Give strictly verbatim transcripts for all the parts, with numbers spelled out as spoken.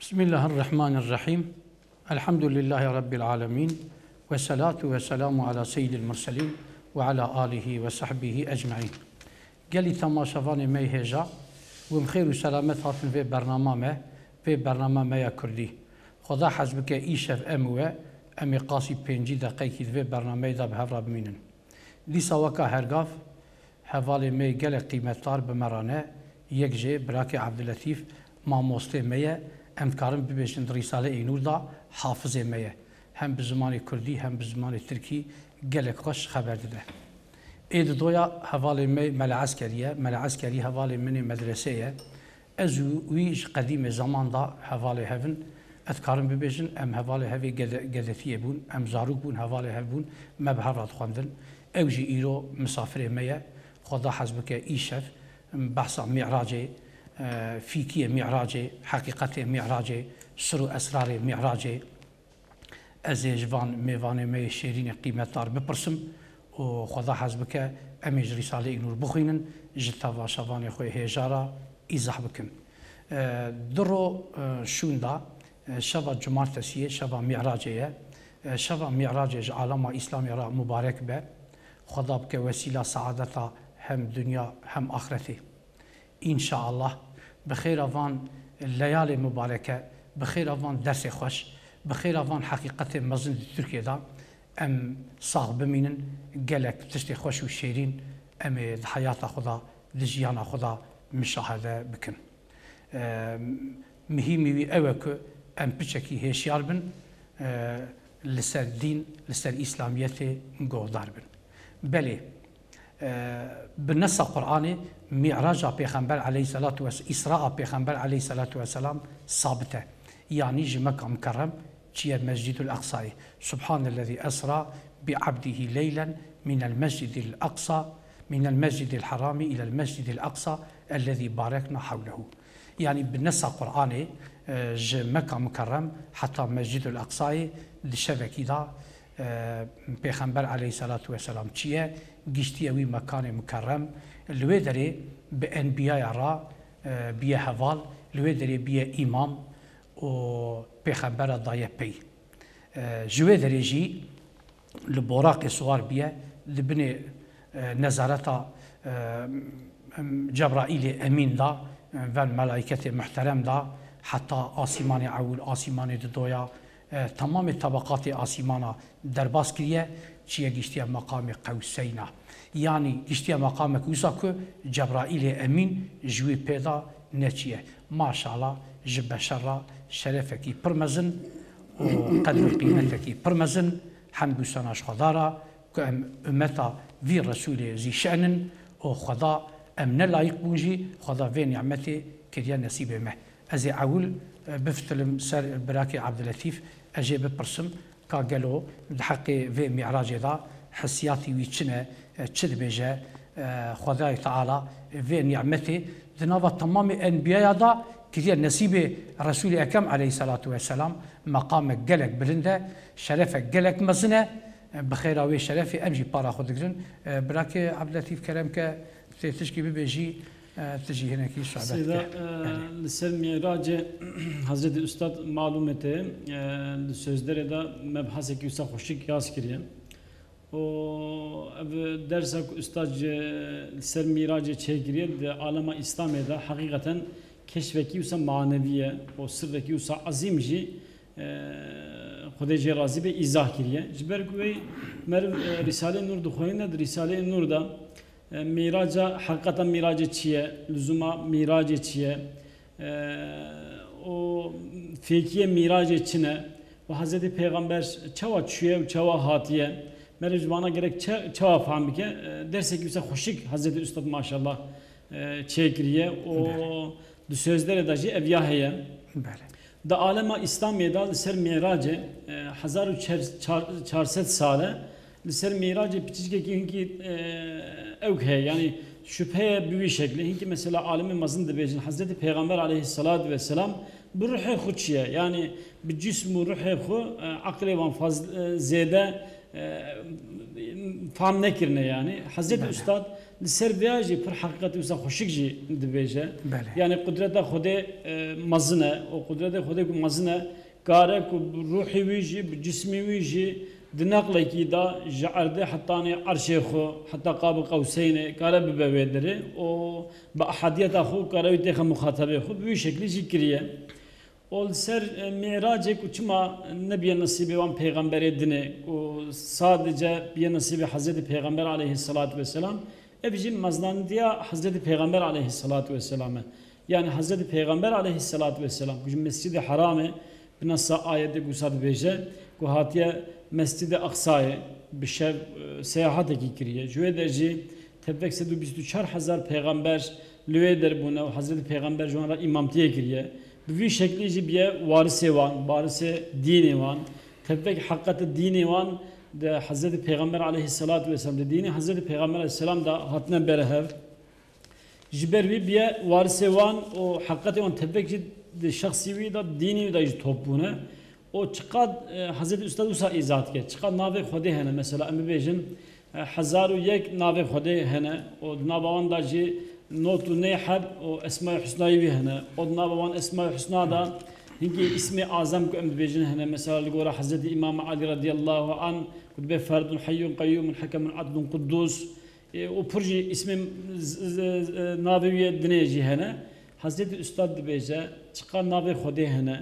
Bismillahirrahmanirrahim. Elhamdülillahi Rabbil alemin. Ve salatu ve selamu ala seyyidil murselin ve ala alihi ve sahbihi ecmain. Gelî temaşevanê me yê hêja, wim xêr û selamet hatin vê bernama me, vê bernama me ya Kurdî. Xweda hez bike îşev em û we, em ê qasî pêncî deqeyekî di vê bernameyê de bi hev re bimînin. Dîsa weka hergav, hevalê me yê gelek qîmetdar bi me re ne, yek jê birakê Ebdulletîf, mamostê me ye, em dikarin bibêjin di Rîsaleyê Nûr de hafizê me ye. Hem bi zimanê kurdî hem bi zimanê tirkî gelek xweş xeber dide. Ê didoya hevalê me Mele Eskerî ye. Mele Eskerî hevalê min ê medresê ye. Ez û wî ji qedîmê zeman de hevalê hev in. Ez dikarim bibêjin, em hevalê hevê gede-, gedetiyê bûn, em zarok bûn, hevalê hev bûn, me bi hev re dixwendin. Ew jî îro misafirê me ye. Xweda hez bike îşev behsa Mî'racê, e, fîkiyê Mî'racê, heqîqetê Mî'racê, sir û esrarê Mî'racê. Ez ê ji van mêvanê me yê şêrînê qîmetdar bipirsim û Xweda hez bike, em ê ji Rîsaleyê Nûr bixwînin, ji temaşevanê xwe hêja re îzah bikin. E, du ro, e, şûnda, e, şeva cumartesiyê, şeva Mî'racê ye. E, şeva Mî'racê ji alema Îslamê re mubarek be. Xweda bike wesîla saadeta hem dinya hem axretê. Înşaallah, bi xêra van leyalê mubareke, bi xêra van dersê xweş, bi xêra van heqîqetê mezin di Tirkiyê de em sax bimînin, gelek tiştê xweş û şêrîn em ê di heyata xwe de, di jiyana xwe de mişahede bikin. Em, mihîmî wî ew e ku em piçekî hêşyar bin, e, li ser dîn, li ser Îslamiyetê guhdar bin. Belê, e, bi nesa Qur'anê Mî'raca Pêxember aleyhisselatu wes-, Îsraa Pêxember aleyhisselatu vesselam sabit e. Yanî ji Meka Mukerrem çiye Mescidul Aqsayê. Subhanellezî esra bi abdihi leylen minel mescidil aqsa, minel mescidil harami ilel mescidil aqsa ellezî barekna hewlehu. Yanî bi nesa Qur'anê, e, ji Meka Mukerrem heta Mescidul Aqsayê di şevekî de, e, Pêxember aleyhisselatu vesselam çiye, giştiye wî mekanê mukerrem, li wê derê bi enbiyaya re, e, biye heval, li wê derê biye îmam û Pêxembera daye pey. E, ji wê derê jî li Boraqê siwar biye, di binê, e, nezareta, e, Cebraîlê Emîn de, e, ven melaîketê muhterem de, heta asîmanê ewil, asîmanê didoya, e, temamê tebeqatê asîmana derbas kiriye, çiye giştiye meqamê Qewseyna. Yanî giştiye meqamek wisa ku Cebraîlê Emîn ji wî pê de neçiye. Maşala ji beşer re şerefekî pir mezin û qedr û qîmetekî pir mezin, hemd û sena ji Xweda re, ku em ummeta vî Resûlê zî şe'nin û Xweda em ne layîq bûn jî, Xweda vê nîmetê kiriye nesîbê me. Ez ê ewil, e, biftilim ser birakê Ebdulletîf, ez jê bipirsim, ka gelo di heqê vê Mî'racê de hissiyatî wî çi ne, e, çi dibêje, e, Xwedayê Teala vê nîmetê di nava temamê enbiyaya de kiriye nesîbê Resûlê Ekrem aleyhisselatu vesselam, meqamek gelek bilind e, şerefek gelek mezin e. Bi xêra wê şerefê em jî para xwe digirin. E, birakê Ebdulletîf, kerem ke tê tişkî bibêjî, e, tu jî hinekî sohbet Seyda, ke. e, Belê. Li ser Mîracê Hezretî Ustad malûm e te, e, di sözderê de mebhesekî wisa xweşik yaz kiriye. Û ev dersa ku Ustad ji, li ser Mîracê çêkiriye, di alema Îslamê de heqîqeten keşfekî wisa manevî ye û sirrekî wisa ezîm jî, e, Xwedê jê razî be, îzah kiriye. Ji ber ku wê meriv, e, Rîsaleyê Nûr dixwîne, di Rîsaleyê Nûr de, e, Mîraca, heqîqeta Mîracê çi ye, lizûma Mîracê çi ye, e, û fêkiyê Mîracê çi ne û Hezretî Pêxember çawa çûye û çawa hatiye, meriv ji vana gerek çe-, çawa fehm bike, e, dersekî wisa xweşik Hezretî Ustad maşallah, e, çêkiriye û Belê. Di sözderê de jî ev ya heye. Belê. Di alema Îslamê de li ser Mîracê, e, hezar û çar sed sal e, li ser Mîracê piçîkekî hinkî, e, ewk heye. Yanî şüpheye bi wî şeklê. Hinkî mesela alimê mezin dibêjin, Hezretî Pêxember aleyhisselatu vesselam bi ruhê xwe çi ye? Yanî bi cism û ruhê xwe, e, aqilê wan faz-, e, zêde, e, fam nekirine yani. Hezretî Belê. Ustad li ser vêya jî pir heqîqetê wisa xweşik jî dibêje. Belê. Yani qudreta Xwedê, e, mezin e. O qudreta Xwedê ku mezin e, kare ku bi ruhê wî jî, bi cismê wî jî di neqlekî de ji erdê hetanê erşê xwe, heta qab qewseynê kare bibe wê derê. O bi ehadiyeta xwe kare wî têxe muxatebê xwe bi wî şeklî jî kiriye. Û li ser, e, Mîracê ku çima nebiye nesîbê wan pêxemberê dinê, ku sadece biye nesîbê Hezretî Pêxember aleyhisselatu vesselam, ev jî meznandiya Hezretî Pêxember aleyhisselatu vesselam e. Yani Hezretî Pêxember aleyhisselatu vesselam ku ji Mescîdê Heramê bi nesa ayetê ku wisa dibêje, ku hatiye Mescîdê Aqsayê bi şev, e, seyahatekî kiriye. Ji wê de jî tevvek sed û bîst û çar hezar pêxember li wê der bûne û Hezretî Pêxember ji wan re îmamtiyê kiriye. Bi vî şeklî jî biye warisê wan, warisê dînê wan. Tevvek heqîqetê dînê wan di Hezretî Pêxember aleyhisselatu vesselam, di dînê Hezretî Pêxember aleyhisselam de hatine bere hev. Ji ber wî biye warisê wan û heqîqetê wan tevvek jî di şexsî wî de, dînê wî de jî top bûne. Û çiqad, e, Hezretî Ustad wisa îzah dike, çiqad navê Xwedê hene, mesela em bibêjin, e, hezar û yek navê Xwedê hene û di nava wan de jî not û neh heb û Esma-i Husnayê wî hene. Û di nava wan Esma-i Husna de hinkî îsmê azem ku em dibêjin hene, mesela li gora Hezretî Îmam Elî radiyallahu anh ku dibê Ferdun Heyyun Qeyyumun Hekemun Edlun Quddus, e, û pir jî îsmê z-, z-, z-, navê wî yê dinê jî hene. Hezretî Ustad dibêje, çiqad navê Xwedê hene,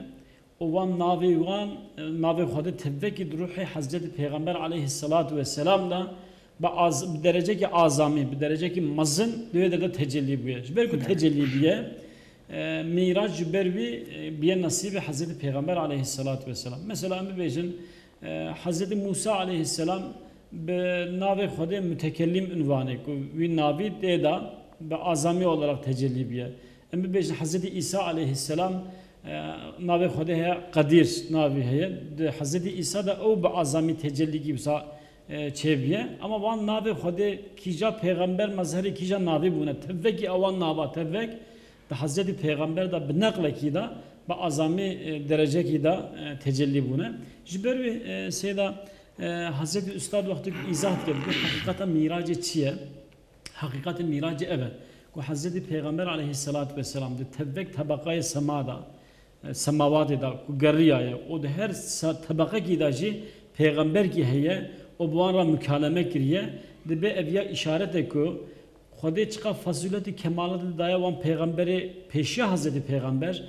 û wan navê wan, e, navê Xwedê tevvekî di ruhê Hezretî Pêxember aleyhisselatu vesselam de bi az-, bi derecekî azamî, bi derecekî mezin di wê derde tecellî bûye. Ji ber ku Evet. tecellî bûye, e, Mîrac ji ber wî, e, biye nesîbê Hezretî Pêxember aleyhisselatu vesselam. Mesela em bibêjin, e, Hezretî Mûsa aleyhisselam bi navê Xwedê Mutekellîm unvanê ku wî navî tê de bi azamî olarak tecellî bûye. Em bibêjin Hezretî Îsa aleyhisselam, e, navê Xwedê heye, Qedîr navî heye. Di Hezretî Îsa de ew bi azamî tecellîkî wisa, e, çêbûye. Ama wan navê Xwedê kîja pêxember mezherê kîja navî bûne. Tevvekî ewan nava tevvek di Hezretî Pêxember de bi neqlekî de bi azamî, e, derecekî de, e, tecellî bûne. Ji ber wê, e, seyda, e, Hezretî Ustad wextê ku îzah dike, dibê heqîqeta Mîracê çi ye? Heqîqetê Mîracê ev e ku Hezretî Pêxember aleyhisselatu vesselam di tevvek tebaqayê sema de, e, semawatê de ku geriyaye û di her se-, tebaqekî de jî pêxemberkî heye û bi wan re mukaleme kiriye, dibê ev ya îşaret e ku Xwedê çiqa fezîletî kemalatê daye wan pêxemberê pêşiya Hezretî Pêxember,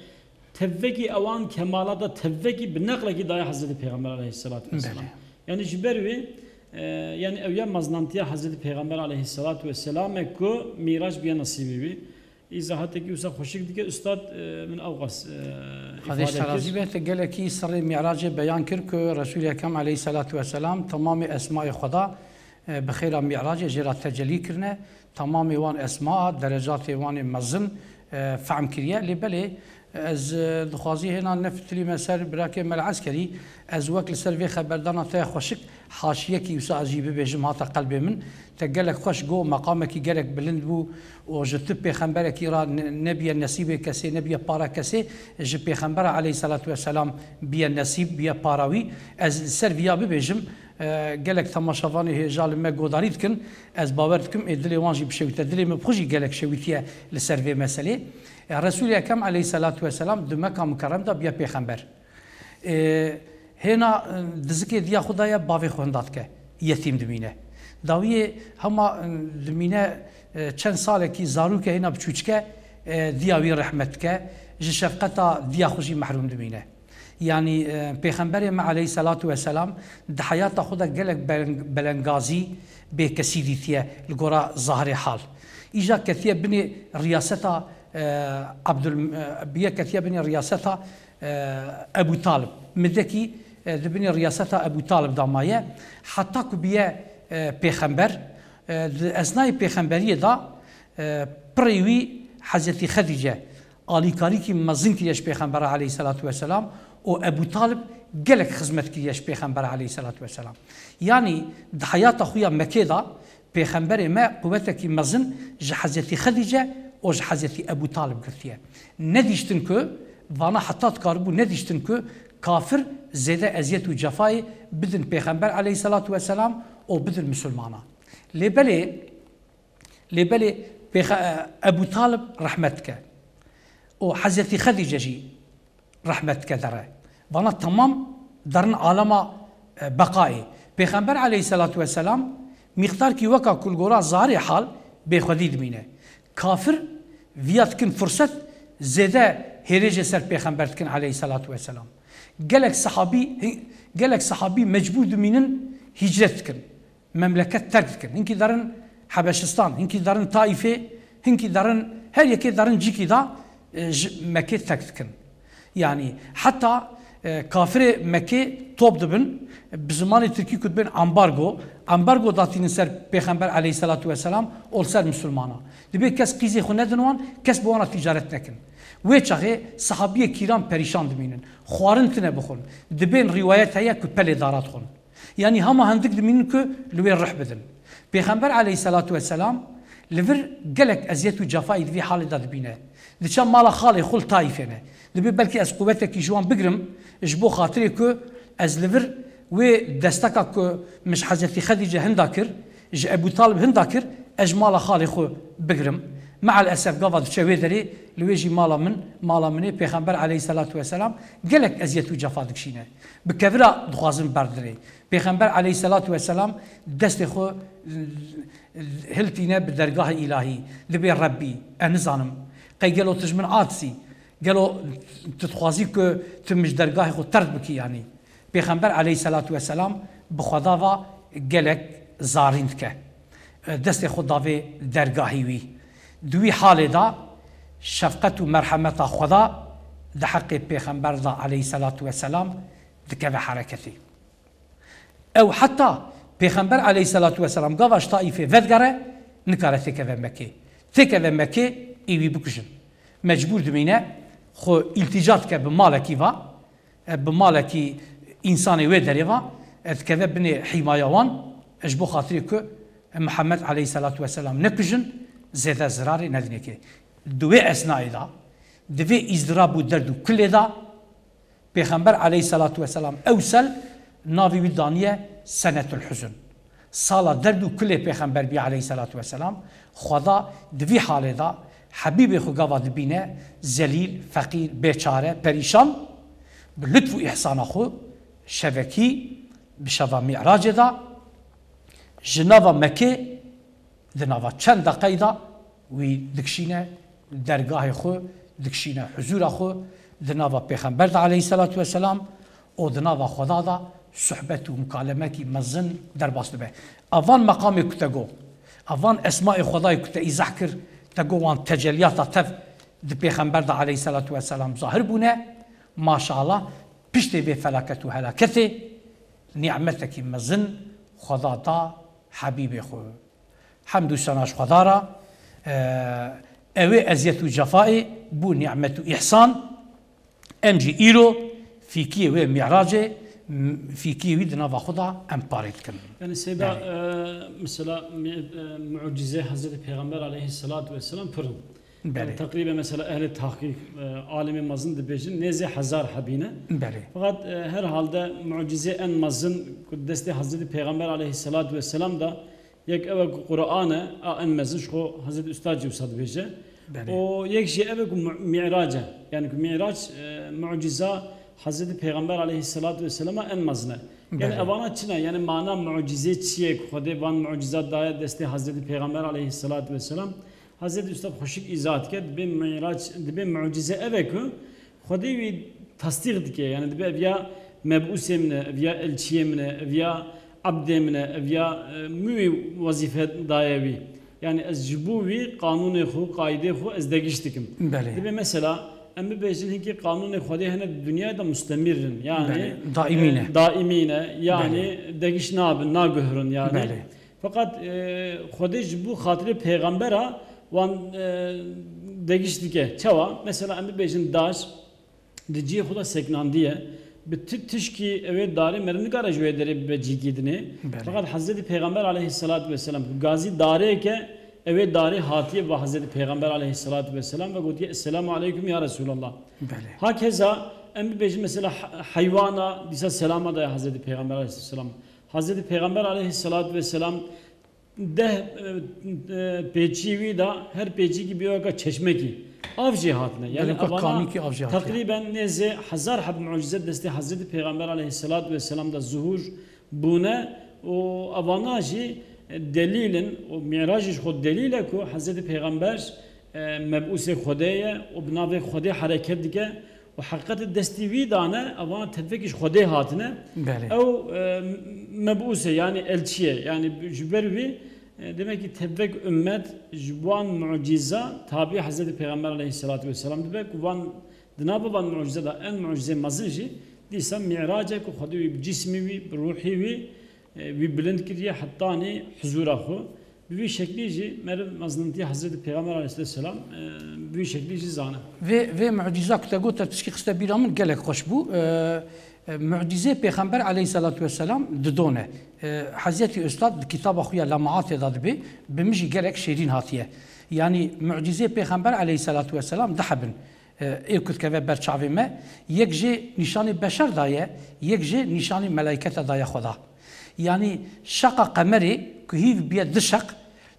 tevvekî ewan kemalata tevvekî bi neqlekî daye Hezretî Pêxember aleyhisselatu vesselam. Belê. Yani ji ber wê, e, yani ew ya meznantiya Hezretî Pêxember aleyhisselatu vesselam e ku Mîrac biye nesîbê wî. Îzahatekî wisa xweşik dike, Ustad, e, min ewqas, e, Xwedê îfade ji te razî kir. be, te gelekî sirrê Mîracê beyan kir ku Resûlê Ekrem aleyhisselatu vesselam temamê esmayê Xweda, e, bi xêra Mîracê jê re tecellî kirine. Temamê wan esma, derecatê wan ê mezin, e, fehm kiriye. Lê belê, ez, e, dixwazî hêna nefitilî me ser birakê Mela Eskerî, ez wek li ser vê xeberdana te xweşik haşiyekî wisa ez jî bibêjim hate qelbê min. Te gelek xweş got, meqamekî gelek bilind bû û ji tu pêxemberekî re ne-, nebiye nesîbê kesê, nebiye para kesê, ji pêxembera aleyhisselatu vesselam biye nesîb, biye para wî. Ez li ser viya bibêjim, e, gelek temaşevanê hêja li me godarî dikin, ez bawer dikim ê dilê wan jî bişewite. Dilê min bi xwe jî gelek şewitiye li ser vê meselê. E, Resûlê Ekrem aleyhisselatu vesselam di Meka Mukerrem de biye pêxember. E, hêna, e, dizikê diya xwe daye bavê xwe hinda dike. Yetîm dimîne. Dawiyê hema, e, dimîne, e, çend salekî zarûke hêna biçûçike, e, diya wî rehmet dike. Ji şefqeta diya xwe jî mehrûm dimîne. Yanî, e, Pêxemberê me aleyhisselatu vesselam di heyata xwe de gelek beleng-, belengazî, bêkesî dîtiye li gora zahirê hal. Îja ketiye binê riyaseta, e, Abdul-, e, biye ketiye binê riyaseta, e, Ebû Talib. Midekî, e, di binê riyaseta Ebû Talib de maye. Heta ku biye, e, pêxember, e, di esnayê pêxemberiyê de, e, pirê wî Hezretî Xedîce, alîkarîkî mezin kiriye ji Pêxembera aleyhisselatu vesselam û Ebû Talib gelek xizmet kiriye ji Pêxembera aleyhisselatu vesselam. Yanî di heyata xwe ya Mekê de Pêxemberê me quwetekî mezin ji Hezretî Xedîce û ji Hezretî Ebû Talib girtiye. Nedîştin ku, vana heta dikaribû nedîştin ku Kafir zêde eziyet û cefayê bidin Pêxember aleyhisselatu vesselam û bidin misilmana. Lê belê, lê belê Pêxe-, Ebu Talib rehmet dike. Û Hezretî Xedîce jî rehmet dike dere. Vana temam derin alema, e, beqayê. Pêxember aleyhisselatu vesselam mîqdarkî weka ku li gora zarê hal bêxwedî dimîne. Kafir viya dikin furset, zêde hêrêjê ser Pêxember dikin aleyhisselatu vesselam. Gelek sahabî, gelek sahabî mecbûr dimînin, hicret dikin. Memleket terk dikin. Hinkî derin Hebeşistan, hinkî derin Taîfê, hinkî derin her yekê derin cîkî da, e, ji Mekê terk dikin. Yanî heta, e, kafirê Mekê top dibin, bi zimanê tirkî ku dibên ambargo, ambargo datînin ser Pêxember aleyhisselatu vesselam û li ser misilmana. Dibê kes qîzê xwe nedin wan, kes bi wan re tîcaret nekin. Wê çaxê sahabiyê kîran perîşan dimînin. Xwarin tine bixwin. Dibên rîwayet heye ku pelê dara dixwin. Yanî hema hindik dimînin ku li wê rih bidin. Pêxember aleyhisselatu vesselam li vir gelek eziyet û cefayî di vî halê de dibîne. Diçe mala xalê xwe li Taîfê ne. Dibê belkî ez quwetekî ji wan bigrim, ji bo xatirê ku ez li vir wê desteka ku min ji Hezretî Xedîce hinda kir, ji Ebû Talib hinda kir, ez ji mala xalê xwe bigrim. Meal esef gava diçe wê derê, li wê jî mala min, mala min ê, Pêxember aleyhisselatu vesselam gelek eziyet û cefa dikişîne. Bi kevira dixwazin berdinê. Pêxember aleyhisselatu vesselam destê xwe hiltîne bi dergahê îlahî. Dibê Rebbî, ez nizanim. Qey gelo tu ji min atisî? Gelo tu dixwazî ku tu min ji dergahê xwe terd bikî yanî? Pêxember aleyhisselatu vesselam bi Xweda ve gelek zarîn dike. Destê xwe davê dergahî wî. Di wî halê de şefqet û merhemeta Xweda di heqê Pêxember de aleyhisselatu vesselam dikeve hereketê. Ew heta Pêxember aleyhisselatu vesselam gava ji Taîfê vedigere, nikare têkeve Mekê. Têkeve Mekê, ê wî bikujin. Mecbûr dimîne, xwe îltîca dike bi malekî va, e, bi malekî însanê wê derê va, e, dikeve binê hîmaya wan, e, ji bo xatirê ku, e, Mihemed aleyhisselatu vesselam nekujin, zêde zirarê nedinê kê. Di wê esnayê de, di vê îzdirab û derd û kulê de, Pêxember aleyhisselatu vesselam ew sel navê wî daniye Senetul Huzn. Sala derd û kulê Pêxember bî aleyhisselatu vesselam, Xweda di vî halê de Hebîbê xwe gava dibîne zelîl, feqîr, bêçare, perîşan, bi lutf û îhsana xwe şevekî bi şeva Mî'racê de ji nava Mekê di nava çend deqeyî de wî dikişîne dergahê xwe, dikişîne huzûra xwe di nava Pêxember de aleyhisselatu vesselam û di nava Xweda de suhbet û mukalemekî mezin derbas dibe. Evan meqamê ku te got, evan esmaê Xwedayê ku te îzah kir, te got wan tecelliyata tev di Pêxember de aleyhisselatu vesselam zahir bûne, maşallah, piştê vê felaket û helaketê nîmetekî mezin Xweda da Hebîbê xwe. Hemd û sena ji Xweda re, e, ew ê eziyet û cefayê bû nîmet û îhsan. Em jî îro fîkiyê wê Mî'racê, m-, fîkiyê wî di nava xwe de em parê dikin. Yani Seyda, Belê. e, mesela mi-, e, mucize Hazreti Peygamber aleyhissalatu vesselam pir in. Belê. Yani, teqrîben mesela ehlê tahkîk, e, alimê mezin dibêjin nêzê hezar hebî ne. Belê. Fakat, e, her halde mucize en mezin ku destê Hazreti Peygamber aleyhissalatu vesselam da yek ew e ku Qur'an e, a en mezin ji xwe Hazreti Ustad jî wisa dibêje. Belê. Û yek jî ev e ku mu-, Mi'rac e. Yani ku Mi'rac, e, muciza Hazreti Peygamber aleyhissalatu vesselama en mezin e. Yani Belê. evana çi ne? Yani mana mucize çi ye ku Xwedê van muciza daye destê Hazreti Peygamber aleyhissalatu vesselam? Hazreti Ustad xweşik îzah dike, dibê Mîrac, dibê mucize ev e ku Xwedê wî tasdîq dike, yani dibê ev ya mebûsê min e, ev ya elçiyê min e, ev ya ebdê min e, ev ya, e, min wî wezîfe daye wî. Yani ez ji bo wî qanûnê xwe, qaîdê xwe ez degiş dikim. Belê. Dibê mesela em bibêjin hinkî qanûnê Xwedê hene di dinyayê de mustemir in. Yani, Belê. Daîmî ne. e, daîmî ne. Yani Belê. degiş nabin, naguhirin yani. Belê. Feqet, e, Xwedê ji bo xatirê pêxembera wan, e, degiş dike. Çawa? Mesela em bibêjin daş di cihê xwe de sekinandiye. Bi ti tişkî ew ê darê meriv nikare ji wê derê bibe cîgî dinê. Belê. Feqet Hezretî Pêxember aleyhisselatu vesselam ku gazî darêk e, ew ê darê hatiye bi Hezretî Pêxember aleyhisselatu vesselam ve gotiye, "Esselamu aleykum ya Resulallah." Belê. Hakeza em bibêjin mesela he-, heywana dîsa selama daye Hezretî Pêxember aleyhisselam. Hezretî Pêxember aleyhisselatu vesselam deh, e, e, pêçî wî da, her pêçîkî bi weka çeşmekî av jê hatine. Yani Belê weka evana kamîkî av jê hatine. Teqrîben nêzê hezar heb mucize destê Hezretî Pêxember aleyhisselatu vesselam da zuhûr bûne û evana jî delîl in û Mî'racî ji xwe delîl e ku Hezretî Pêxember, e, mebûsê Xwedê ye û bi navê Xwedê hereket dike û heqîqetê destî wî dane, evana tevekî ji Xwedê hatine. Belê. Ew, e, mebûs e, yani elçî ye. Yani ji ber wî, e, demek ki tevek ummet ji wan mucîza tabî Hezretî Pêxember aleyhisselatu vesselam dibe ku van, di nava van mucîze de en mucîzê mezin jî dîsa Mî'rac e ku Xwedê wî bi cismî wî, bi ruhî wî, e, wî bilind kiriye hetanî huzûra xwe. Bi vî şeklî jî meriv mezintiya Hezretî Pêxember aleyhisselam, e, bi vî şeklî jî zane. Vê, vê mucîza ku te got, te tişkî xiste bîra min, gelek xweş bû. E, e, mucîzê Pêxember aleyhisselatu vesselam didone. E, Hezretî Ustad di kitaba xwe ya Lemaatê de dibê, bi min jî gelek şêrîn hatiye. Yanî mucîzê Pêxember aleyhisselatu vesselam du heb in. E, ê ku dikeve ber çavê me, yek jê nîşanê beşer daye, yek jê nîşanê melaykete daye Xweda. Yanî şeqa qemerê ku hîv biye du şeq,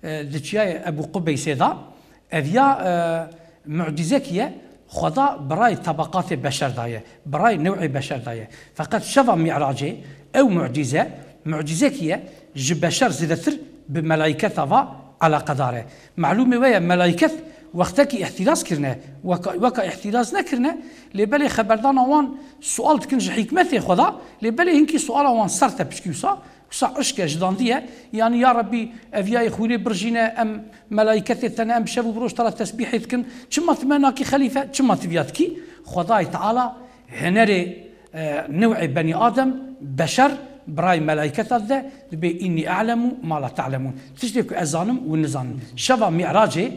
e, di çiyayê Ebû Qubeysê de, ev ya, e, mucîzekî ye, Xweda birayê tebeqatê beşer daye, birayê new'ê beşer daye. Feqet şeva Mî'racê, ew mucîze, mucîzekî ye, ji beşer zêdetir bi melayketa va eleqedar e. Melûmê we ye, melayket wextekî îhtîraz kirine, weka, weka îhtîraz nekirine, lê belê xeberdana wan sual dikin ji hîkmetê Xweda, lê belê hinkî suala wan sert e pişkî wisa, wisa işk e, ji dandiye, yanî ya Rebbî, ev yayê xwînê birjîne, em melayketê te ne, em bi şev û bi roj te re tesbîhê dikin, çima tu me nakî xelîfe, çima tu viya dikî? Xwedayê Teala Hinerê, e, new'ê benî Adem, beşer, birayê melayketa dide, dibê, "Înnî e'lemu ma la te'lemûn." Tiştê ku ez zanim, hûn nizanin. Şeva Mî'racê,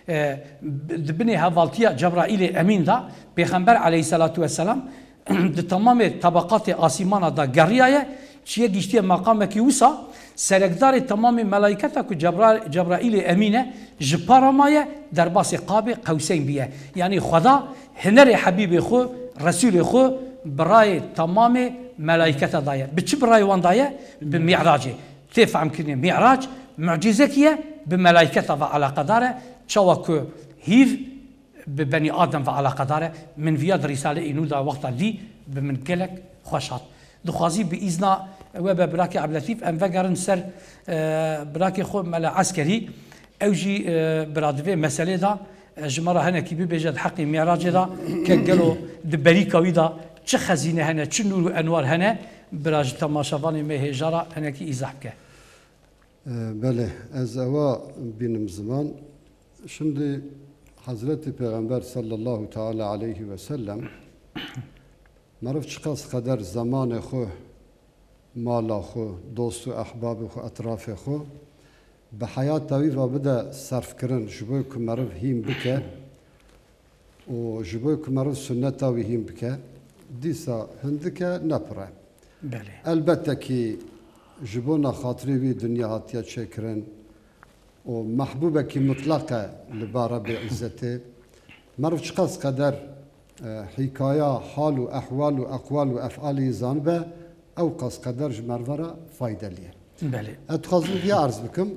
e, bi-, di binê hevaltiya Cebraîlê Emîn de, Pêxember aleyhisselatu vesselam, di temamê tebeqatê asîmana de geriyaye, çiye gihîştiye meqamekî wisa, serekdarê temamê melayketa ku Cebra-, Cebraîlê Emîn e, ji para maye, derbasê Qabê Qewseyn biye. Yanî Xweda hinerê Hebîbê xwe, Resûlê xwe, birayê temamê melayketa daye. Bi çi birayê wan daye? Bi Mî'racê. Tê fehmkirinê, Mî'rac mucîzekî ye, bi melayketa ve eleqedar e. Çawa ku hîv bi benî Adem ve eleqedar e. Min viya di Rîsaleyê Nûr de wexta dî, bi min gelek xweş hat. Dixwazî bi îzna we be, birakê Ebletîf, em vegerin ser, e, birakê xwe Mela Eskerî. Ew jî, e, bira di vê meselê de, e, ji me re hinekî bibêje di heqê Mî'racê de, ke gelo di berîka wî de çi xezîne hene, çi nûr û enwar hene, bira ji temaşevanê me hêja re hinekî îzah bike. E, belê, ez ewa bînim ziman. Şimdi Hazreti Peygamber sallallahu teala aleyhi ve sellem meriv çiqas qeder zemanê xwe, mala xwe, dost û ehbabê xwe, etrafê xwe bi heyata wî ve bide serfkirin, ji bo ku meriv hîn bike û ji bo ku meriv sunneta wî hîn bike, dîsa hindik e, ne pir e. Belê. Elbette ki ji bona xatirê wî dinya hatiye çêkirin û mehbûbekî mutlaq e li ba Rebê Îzzetê. Meriv çiqas qeder, e, hîkaya, hal û ehwal û eqwal û efalê wî zanibe, ew qas qeder ji meriva re faydelî ye. Belê. Ez dixwazim viya erz bikim.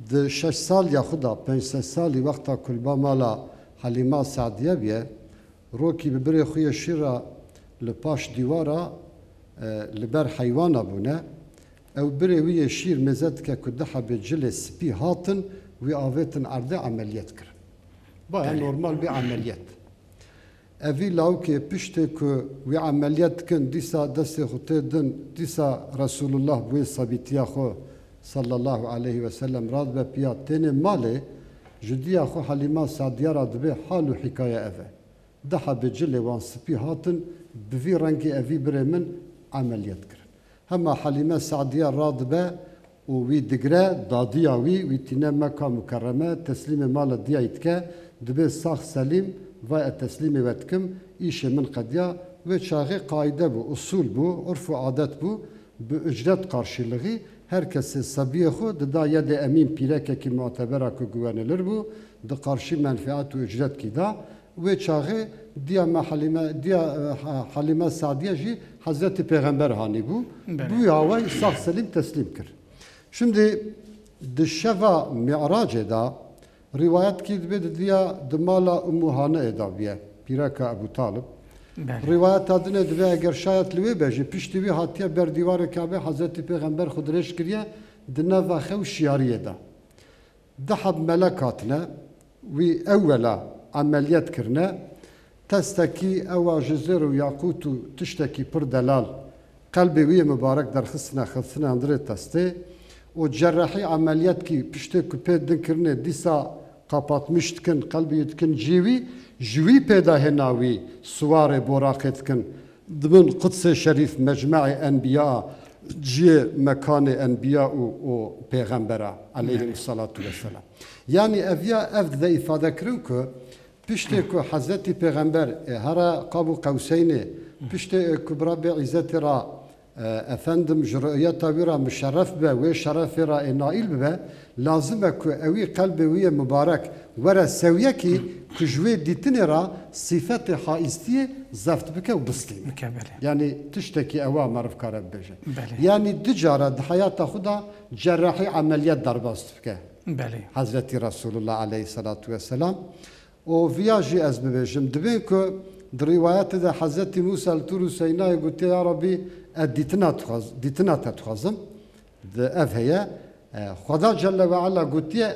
Di şeş saliya xwe de, pênc sed salî wexta ku li ba mala Helîma Sadiye bûye, rokî bi birê xwe yê şîr re li paş dîwara, e, li ber heywana bûne. Ew birê wî yê şîr mêze dike ku du hebê cilê spî hatin, wî avêtin erdê emeliyet kirin. Baya Belê. Normal bir emeliyet. Evî lawikê piştê ku wî emeliyet dikin, dîsa destê xwe tê din, dîsa Resulullah bi wê sebîtiya xwe sallallahu aleyhi ve sellem radibe piya tênê malê, ji diya xwe Helîma Sadiya re dibê hal û hîkaye ev e. Du hebê cilê wan spî hatin, bi vî rengî evî birê min emeliyet kirin. Hema Helîme Sadiye radibe û wî digre, dadiya wî, wî tîne Meka Mukerreme, teslîmê mala diyayî dike, dibê sax selîm, vay ez teslîmê we dikim, îşê min qediya. Wê çaxê qaîde bû, usûl bû, urf û adet bû, bi ucret qarşîlixî, her kesê sebiyê xwe dida yedê emîn pîrekekî mu'tebera ku güvenilir bû, di qarşî menfeat û ucretkî da. Wê çaxê diya me Halîme, diya, e, Ha-, Halîme Sadiye jî Hezretî Pêxember hanî bû. Belê. Bû ya wê sax selîm teslîm kir. Şimdi di şeva Mi'racê de rîwayetkî dibe di diya di mala Ummu Hani'ê de biye, pîreka Ebu Talib. Belê. Rîwayeta dinê dibe eger şayet li wê be jî piştî wî hatiye ber dîwarê Kabe Hezretî Pêxember xwe dirêj kiriye di nava xew şiyariyê de. Du heb melek hatine, wî ewwela emeliyet kirine, testekî ewa ji zêr û yaqût û tiştekî pir delal, qelbê wî yê mibarek derxistine, xistine hundirê testê û cerrahî emeliyetkî piştê ku pê din kirinê dîsa kapatmiş dikin, qelbê wî dikin cî wî, ji wî pê de hêna wî siwarê boraqê dikin. Di bin Qudsê Şerîf, mecme'ê enbiya, ciyê mekanê enbiya û, û pêxembera, aleyhim salatu vesselam. Yanî ev ya, ev dide îfade kirin ku piştê ku Hezretî Pêxember, e, here Qab û Qewseynê, piştê, e, ku bi Rabbê Îzzetê re, e, efendim ji ru'yeta wî re muşerref be, wê şerefê re ê naîl bibe, lazim e ku ewî qelbê wî yê mibarek were sewiyekî ku ji wê dîtinê re sîfetê haîstiyê zeft bike û bistîne. Bike, belê. Yanî tiştekî ewa meriv kare bibêje. Belê. Yanî du cara di heyata xwe de cerrahî emeliyet derbas dibike. Belê. Hezretî Resulullah aleyhisselatu vesselam. Û viya jî ez bibêjim, dibên ku di rîwayetê de Hezretî Mûsa li Tûr û Seynayê gotiye, Ya Rabbî, ez dîtina dixwaz-, dîtina te dixwazim. Di ev heye, e, Xweda Celle ve Ala gotiye,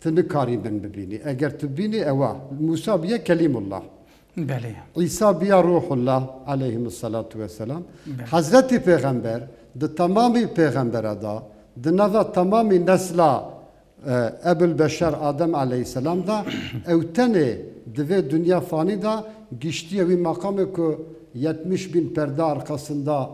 tu nikarî min bibînî. Eger tu bibînî, ewa. Mûsa biye Kelîmullah. Belê. Îsa biya Ruhullah, aleyhimussalatu vesselam. Belê. Hezretî Pêxember, di temamî pêxembera da, di nava temamî nesla, e, Ebul Beşer Adem aleyhisselam da, ew tenê di vê dinya fanî da, giştiye wî meqamê ku yetmiş bin perde arkasında,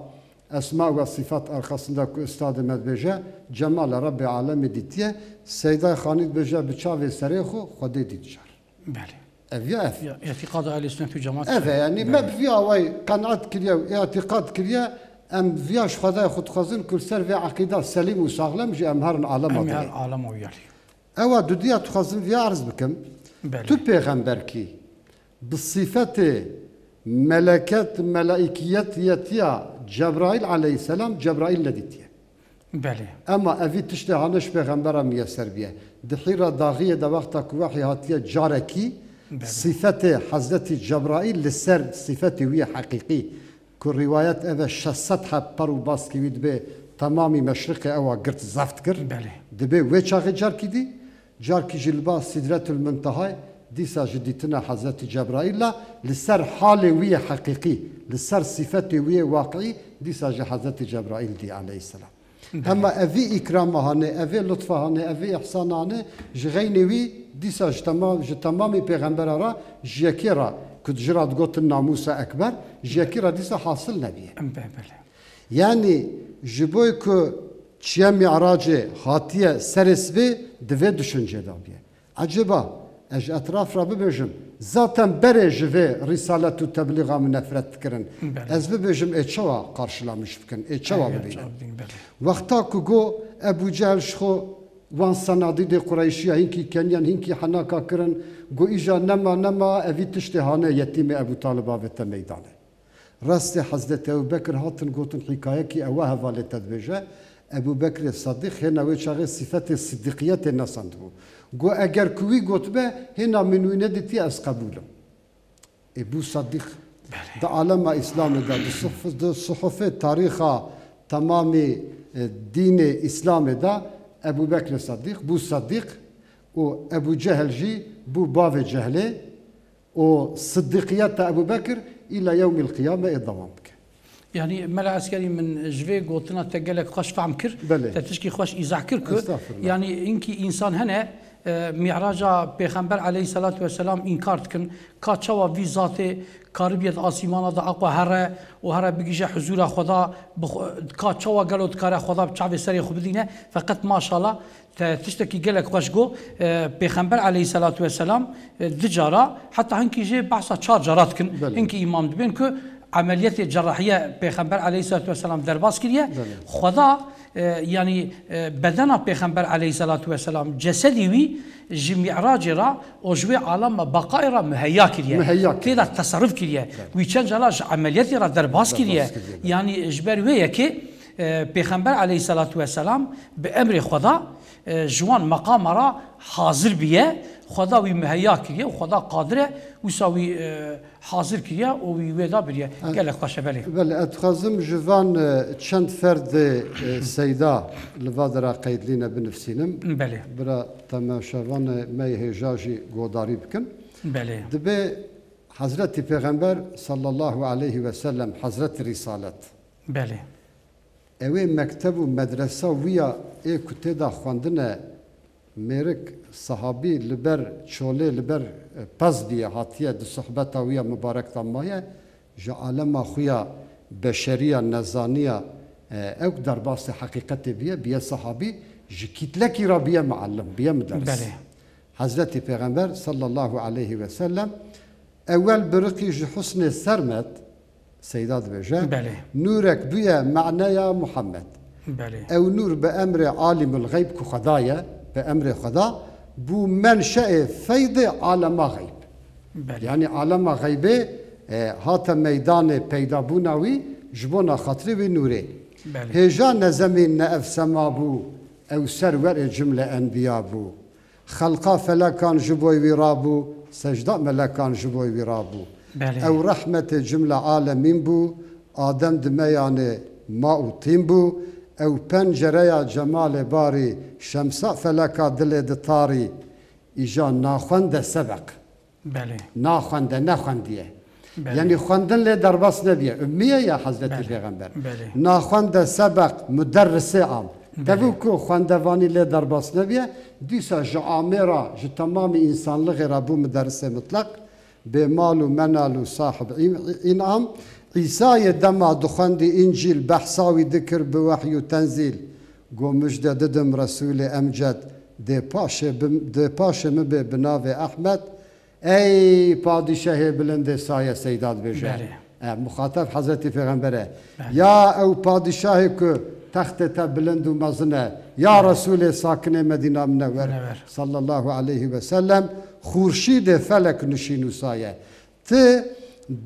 esma ve sifat arkasında ku ustadê me dibêje, cemala Rabbê Alemê dîtiye, Seyda Xanî dibêje, bi çavê serê xwe Xwedê dît car. Belê. Ev ya ev. Ya, îtîqada Ehlî Sunnet û Cemaat. Ev e, yanî me bi vî awayî qenaet kiriye û îtîqad kiriye, em viya ji Xwedayê xwe dixwazin ku li ser vê eqîda selîm û saxlem jî em herin alema dinê. Em her alema wî yalî. Ewa dudiya dixwazim viya erz bikim. Belê. Tu pêxemberkî bi sîfetê meleket, melaîkiyetiyetiya Cebraîl aleyhisselam, Cebraîl nedîtiye. Belê. Ema evî tiştê hane ji pêxembera miyeser biye. Di Hîra daxiyê de wexta ku wehî hatiye carekî, belê, sîfetê Hezretî Cebraîl li ser sîfetê wî yê heqîqî, ku rîwayet ev e, şeş sed heb per û baskî wî dibê temamî meşriqê ewa girt zeft kir. Belê. Dibê wê çaxê carkî dî, carkî jî li ba Sidretul Muntehayê, dîsa ji dîtina Hezretî Cebraîl la li ser halê wî yê heqîqî, li ser sîfetê wî yê waqiî, dîsa ji Hezretî Cebraîl dî aleyhisselam. Belê. Hema evî îkrama hane, evê lutfa hane, evê îhsana hane, ji xeynê wî dîsa ji temam, ji temamî pêxembera re ji yekê re, ku ji ra digotin namûsa ekber, ji yekê re dîsa hasil nebîye. Em be, belê. Yanî ji bo ku çiye Mi'racê hatiye serê sibê di vê düşüncê de bîye. Ecêba, ez ji etraf re bibêjim, zaten berê ji vê rîsalet û teblîxa min nefret dikirin. Belê. Ez bibêjim, ê çawa qarşilamiş bikin, ê çawa bibînin? Çawa bibînin, belê. Wexta ku got, Ebû Cehil ji xwe wan senadîdê Qureyşiya hinkî keniyan, hinkî henaka kirin, got, îja nema, nema, evî tiştê hane yetîmê Ebû Talib avête meydanê. Rastê Hezretî Ebu Bekir hatin gotin, hîkayekî ewa hevalê te dibêje, Ebu Bekirê Sedîq hêna wê çaxê sîfetê sidîqiyetê nesandibû. Got, eger ku wî gotibe, hêna min wî nedîtiye, ez qebûl im. Ê bû Sedîq. Belê. Di alema Îslamê de, di suhuf-, di suhufê tarîxa temamî, e, dînê Îslamê de Ebu Bekirê Sedîq bû Sedîq û Ebu Cehil jî bû bavê Cehlê. û sidîqiyeta Ebû Bekir îla yewmîl qiyame ê dewam bike. Yanî Mela Eskerî, min ji vê gotina te gelek xweş fehm kir. Belê. Te tişkî xweş îzah kir ku, estağfurullah, yanî hinkî însan hene, e, Mî'raca Pêxember aleyhisselatu vesselam înkar dikin. Ka çawa vî zatê karibiye di asîmana de aqwa here û here bigihîje huzûra Xweda, bi xwe-, ka çawa gelo dikare Xweda bi çavê serê xwe bidîne. Feqet maşallah, te tiştekî gelek xweş got, e, Pêxember aleyhisselatu vesselam, e, du cara, heta hinkî jê behsa çar cara dikin. Belê. Hinkî îmam dibên ku Emeliyetê cerrahiye Pêxember aleyhissalatu vesselam derbas kiriye. Belê. Xweda, e, yanî, e, bedena Pêxember aleyhissalatu vesselam, cesedî wî ji Mi'racê re û ji wê alema beqayê re muheyya kiriye. Muheyya kiriye. Tê de teserruf kiriye. Belê. Wî çend cara ji emeliyetê re derbas kiriye. Derbas kiriye, belê. Yanî ji ber wê yekê, e, Pêxember aleyhissalatu vesselam bi emrê Xweda, e, ji wan meqama re hazir biye. Xweda wî muheyya kiriye û Xweda qadir e, wisa wî, e, hazir kiriye û wî wê da biriye. E, gelek xweş e, belê. Belê, ez dixwazim ji van, e, çend ferdê, e, seyda li va dera qeydlîne binivsînim. Belê. Bira temaşevanê me yê hêja jî godarî bikin. Belê. Dibê Hezretî Pêxember sallallahu aleyhi ve sellem, Hezretî Rîsalet. Belê. Ew ê mekteb û medresa wî ya ê ku tê de xwendine, mêrik, sehabî li ber çolê, li ber, e, pez bîye, hatiye di sohbeta wî ya mibarek de maye, ji alema xwe ya beşeriya, nezaniya, e, ew derbasê heqîqetê bîye, bîye sehabî, ji kîtlekî re bîye muallim, bîye muderris. Belê. Hezretî Pêxember sallallahu aleyhi ve sellem ewel biriqî ji husnê sermet, Seyda dibêje, belê, nûrek bûye maneya Muhammed. Belê. Ew nûr bi emrê Alimul Xeyb ku Xweda ye, bi emrê Xweda, bû menşeê feydê alema xeyb. Belê. Yanî alema xeybê, e, hate meydanê peydabûna wî ji bona xatirê wî nûrê. Belê. Hêja ne zemîn ne ev sema bû, ew serwerê cimle enbiya bû. Xelqa felekan ji bo wî rabû, secda melekan ji bo wî rabû. Belê. Ew rehmetê cimle alemîn bû, Adem di meyanê ma û tîn bû. Ew pencereya cemalê barî, şemsa feleka dilê ditarî, îja naxwende sebeq. Belê. Naxwende, nexwendiye. Belê. Yanî xwendin lê derbas nebiye. Ummiye ya Hezretî, belê, Pêxember. Belê. Naxwende sebeq muderrisê am. Belê. Tevû ku xwendevanî lê derbas nebiye, dîsa ji amê re, ji temamî însanlixê re bû muderrisê mutlaq. Bê mal û menal û sahib în-, înam. Îsayê dema dixwendî Încîl, behsa wî dikir bi wehy û tenzîl. Go mijde didim Resûlê Emced, dê paşê bim-, dê paşê min bê bi navê Ehmed. Ey padîşahê bilindê saye, seyda dibêje. Belê. E, muxateb Hezretî Pêxember e. Belê. Ya ew padîşahê ku textê te bilind û mezin e, ya, belê, Resûlê sakinê Medîna Minewer, Minewer, sallallahu aleyhi ve sellem, xurşîdê felek nişîn û saye. Ti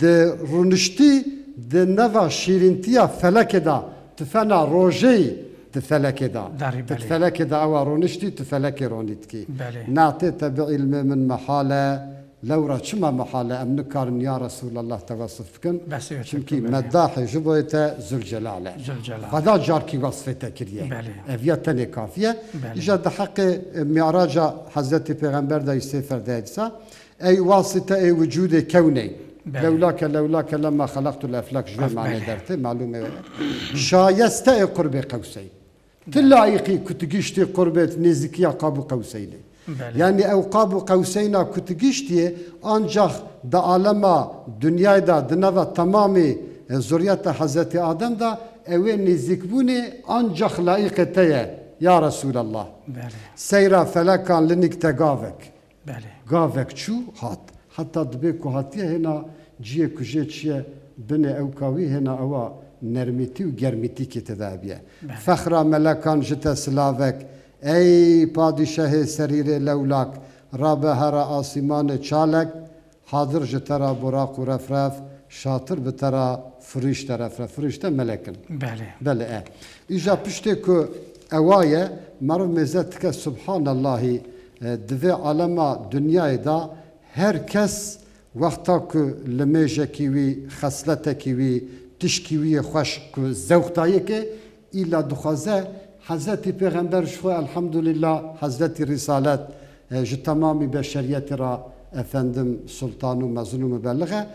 di rûniştî di neva şîrîntiya felekê de, ti fena rojeyî di felekê de. Derî, ti, belê, felekê de ewa rûniştî, ti felekê ronî dikî. Belê. Natê te bi îlmê min mehal e, lewra çima mehal e? Em nikarin ya Resûlallah te wesif bikin. Besê wê çimkî çetin, belê, meddahê ji boyê te Zülcelal e. Zülcelal. Xweda carkî wesfê te kiriye. Belê. Ev ya tenê kafî ye. Belê. Îja di heqê, e, Mi'raca Hezretî Pêxember de sê ferdeyê disa. Ey wasite ê wicûdê kewnê. Belê. Lewlake, lewlake lema xelaqtul eflak, ji vê, af, manê, belê, dertê, malûm e. Şayeste ê qurbê qewseyn. Ti, belê, layîqî ku tu giştî qurbê nêzîkiya qab û qewseynê. Belê. Yanî ew qab û qewseyna ku tu giştiyê, ancax di alema dinyayê de, di nava temamî, e, zuriyeta Hezretî Adem de, ew ê nêzîkbûnê ancax layîqê te ye, ya Resûlallah. Belê. Seyra felekan linîk te gavek. Belê. Gavek çû, hat. Heta dibê ku hatiye hêna ciyê ku jê çiye binê ewka wî, hêna ewa nermîtî û germîtîkê tê de hebiye. Belê. Fexra melekan ji te silavek, ey padîşahê serîrê lewlak, rabe here asîmanê çalek, hadir ji te re buraq û refref, şatir bi te re firîşte refref. Firîşte melek in. Belê. Belê, e. Îja piştê ku ewa ye, meriv mêze dike, Subhanallahî, e, di vê alema dinyayê de her kes wexta ku limêjekî wî, xesletekî wî, tişkî wî yê xweş ku zewq dayê ke, îla dixwaze Hezretî Pêxember ji xwe, elhamdulillah, Hezretî Rîsalet, e, ji temamî beşeriyetê re efendim, sultan û mezin û mubelix e.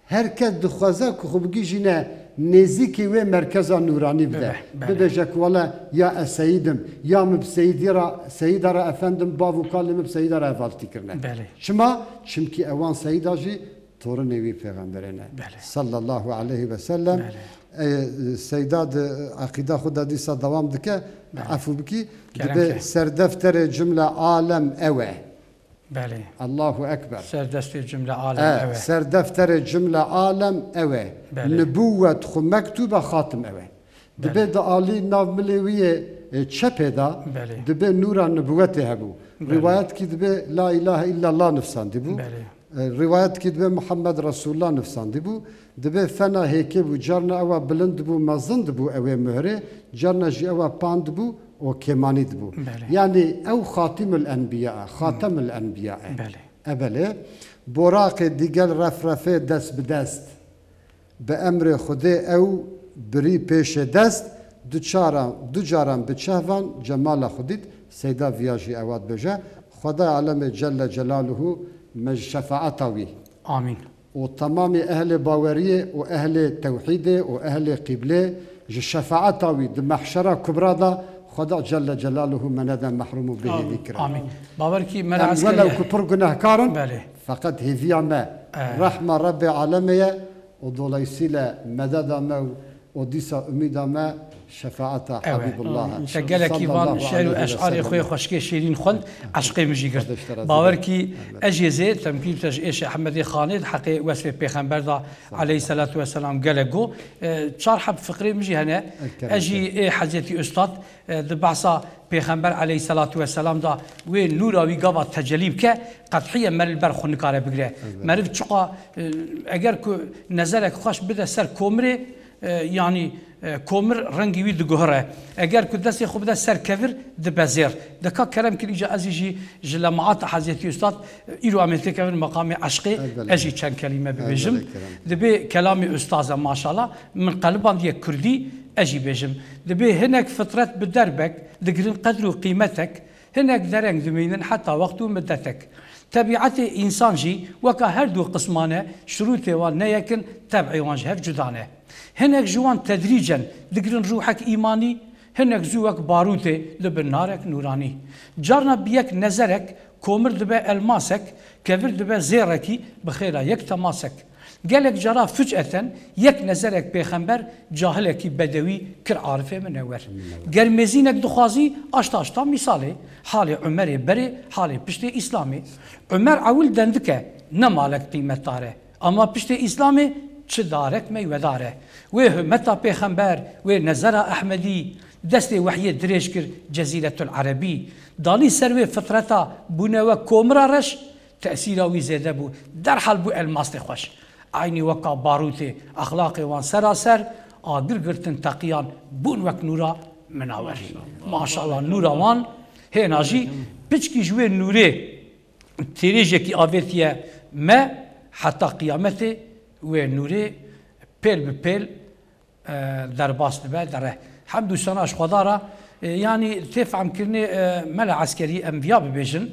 Her kes dixwaze ku xwe bigihîjîne nêzîkî wê merkeza nûranî bide. Bibe, belê. Bibêje ku wele ya ez seyîd im, ya min bi seyîdî re, seyîda re efendim, bav û kalê min bi seyîda re hevaltî kirine. Belê. Çima? Çimkî ewan seyîda jî torinê wî pêxemberê ne. Belê. Sallallahu aleyhi ve sellem. Belê. E, seyda di eqîda xwe de dîsa dewam dike, belê, efû bikî, kerem dibe ke, serdefterê cimle alem ew e. Belê. Allahu Ekber. Ser destê cumle alem ew e. Ser defterê cumle alem ew e. Belê. Nibûwet xwe mektûbe xatim ew e. Dibe di alî nav milê wî yê çepê de dibe nûra nibûwetê hebû. Rîwayetkî dibe La îlahe îllallah nifsandîbû. Rîwayetkî dibe Muhammed Resulullah nifsandîbû. Dibe fena hêkê bû, carna ewa bilind bû, mezin dibû ewê muhrê, carna jî ewa pan dibû û kêmanî dibû. Yanî ew Xatîmul Enbiya e, Xatemul Enbiya e. Ebelê, Boraqê digel refrefê dest bi dest. Bi emrê Xwedê ew birî pêşê dest, du çaran, du caran bi çehvan cemala xwe dît, Seyda viya jî ewa dibêje, Xwedaya alemê Celle Celaluhu me ji şefaeta wî. Amîn. Û temamê ehlê baweriyê û ehlê tewhîdê û ehlê qîblê ji şefaeta wî di mehşera kubra de Xweda Celle Celaluhu me nede mehrûm û bêhêvî kire. Amîn. Bawer kî me re Em welew eskeriye. Ku pir gunehkar in, Belê. Feqet hêviya me Eh. rehma Rebbê alemê ye û dolayısıyla mededa me û, û dîsa umîda me şefaeta Ew e. Habîbullah e. Te gelekî van Sallallahu şer û aleyhi ve eşarê xwe sellem. Xweşikê şêrîn xwend, eşqê min jî girt. Xwedê ji te razî Bawer be. Kî Elbette. Ez jê zê temkî te ji êşê Ehmedê Xanê di heqê wesfê Pêxember da Sallallahu. Aleyhisselatu vesselam gelek go. E, çar heb fikrê min jî hene. Elkerem Ez jî te. Ê Hezretî Ustad, e, di behsa Pêxember aleyhisselatu vesselam da wê nûra wî gava tecelî bike, qethiye meriv li ber xwe nikare bigire. Elbette. Meriv çiqa, e, eger ku nezerek xweş bide ser komirê, e, yanî, e, komir rengî wî diguhire. Eger ku destê xwe bide ser kevir, dibe zêr. Dika kerem kir îca ez jî ji lemaata Hezretî Ustad, e, îro em ê têkevin meqamê eşqê, Elbette. Ez jî çend kelîme bibêjim. Elbette kerem. Dibê kelamê ustaz e maşallah, min qelibandiye kurdî, ez jî bêjim. Dibê hinek fitret bi derbek, digirin qedr û qîmetek, hinek dereng dimînin heta wext û midetek. Tebîetê însan jî weka her du qisman e, şirûtê wan ne yek in, teb'ê wan ji hev cuda ne. Hinek ji wan tedrîcen digirin rûhek îmanî, hinek zû wek barûtê dibin narek nûranî. Carna bi yek nezerek komir dibe elmasek, kevir dibe zêrekî bi xêra yek temasek. Gelek cara fuc eten, yek nezerek pêxember, cahilekî bedewî kir arifê minewer. Ger mêzînek dixwazî, aşta aşta mîsalê, halê Umerê berê, halê piştê Îslamê. Umer ewil dendik e, ne malek qîmetdar e. Ama piştê Îslamê çi darek meywedar e. Wê himeta pêxember, wê nezera Ehmedî, destê wehyê dirêj kir Cezîretul Erebî. Dalî ser wê fitreta bûne wek komira reş, tesîra wî zêde bû. Derhal bû elmastê xweş. Eynî weka barûtê, exlaqê wan seraser, agir girtin teqiyan, bûn wek nûra minawer. Maşallah, nûra wan hêna jî piçkî ji wê nûrê têrêjekî avêtiye me, heta qiyametê wê nûrê pêl bi pêl, e, derbas dibe, dere. Hemd û sena ji Xweda re, e, yanî tê fehmkirinê, e, mela eskerî em viya bibêjin.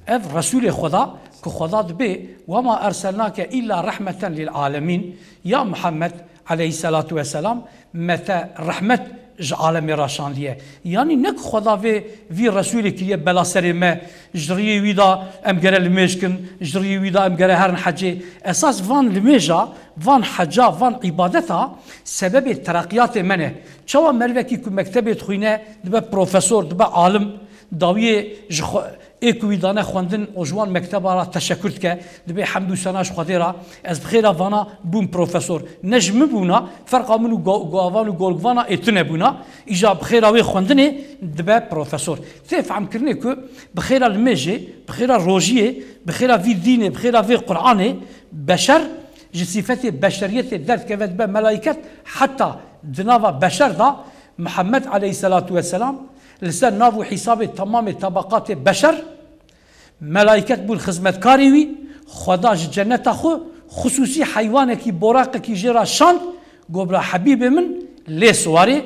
Ev Resûlê Xweda, ku Xweda dibê, "Wema erselnake îlla rehmeten lil alemîn." Ya Muhammed aleyhisselatu vesselam, me te rehmet ji alemê re şandiye. Yanî ne ku Xweda vê, vî Resûlê kiriye bela serê me, ji riyê wî de em gere limêj kin, ji riyê wî de em gere herin hecê. Esas van limêja, van heca, van îbadeta sebebê tereqiyatê me ne. Çawa merivekî ku mektebê dixwîne, dibe profesor, dibe alim, dawiyê ji xwe, ê ku wî dane xwendin û ji wan mekteba re teşekur dike, dibê hemd û sena ji Xwedê re, ez bi xêra vana bûm profesor. Ne ji min bûna, ferqa min û go-, goavan û golgvana ê tune bûna, îja bi xêra wê xwendinê dibe profesor. Tê fehmkirinê ku bi xêra limêjê, bi xêra rojiyê, bi xêra vî dînê, bi xêra vê Qur'anê, beşer ji sîfetê beşeriyetê derdikeve dibe melayket, heta di nava beşer de Mihemed aleyhisselatu vesselam li ser nav û hîsabê temamê tebeqatê beşer, melayket bûn xizmetkarê wî, Xweda ji cenneta xwe xisûsî heywanekî, boraqekî jê re şand, got, "Bira Hebîbê min lê siwarê."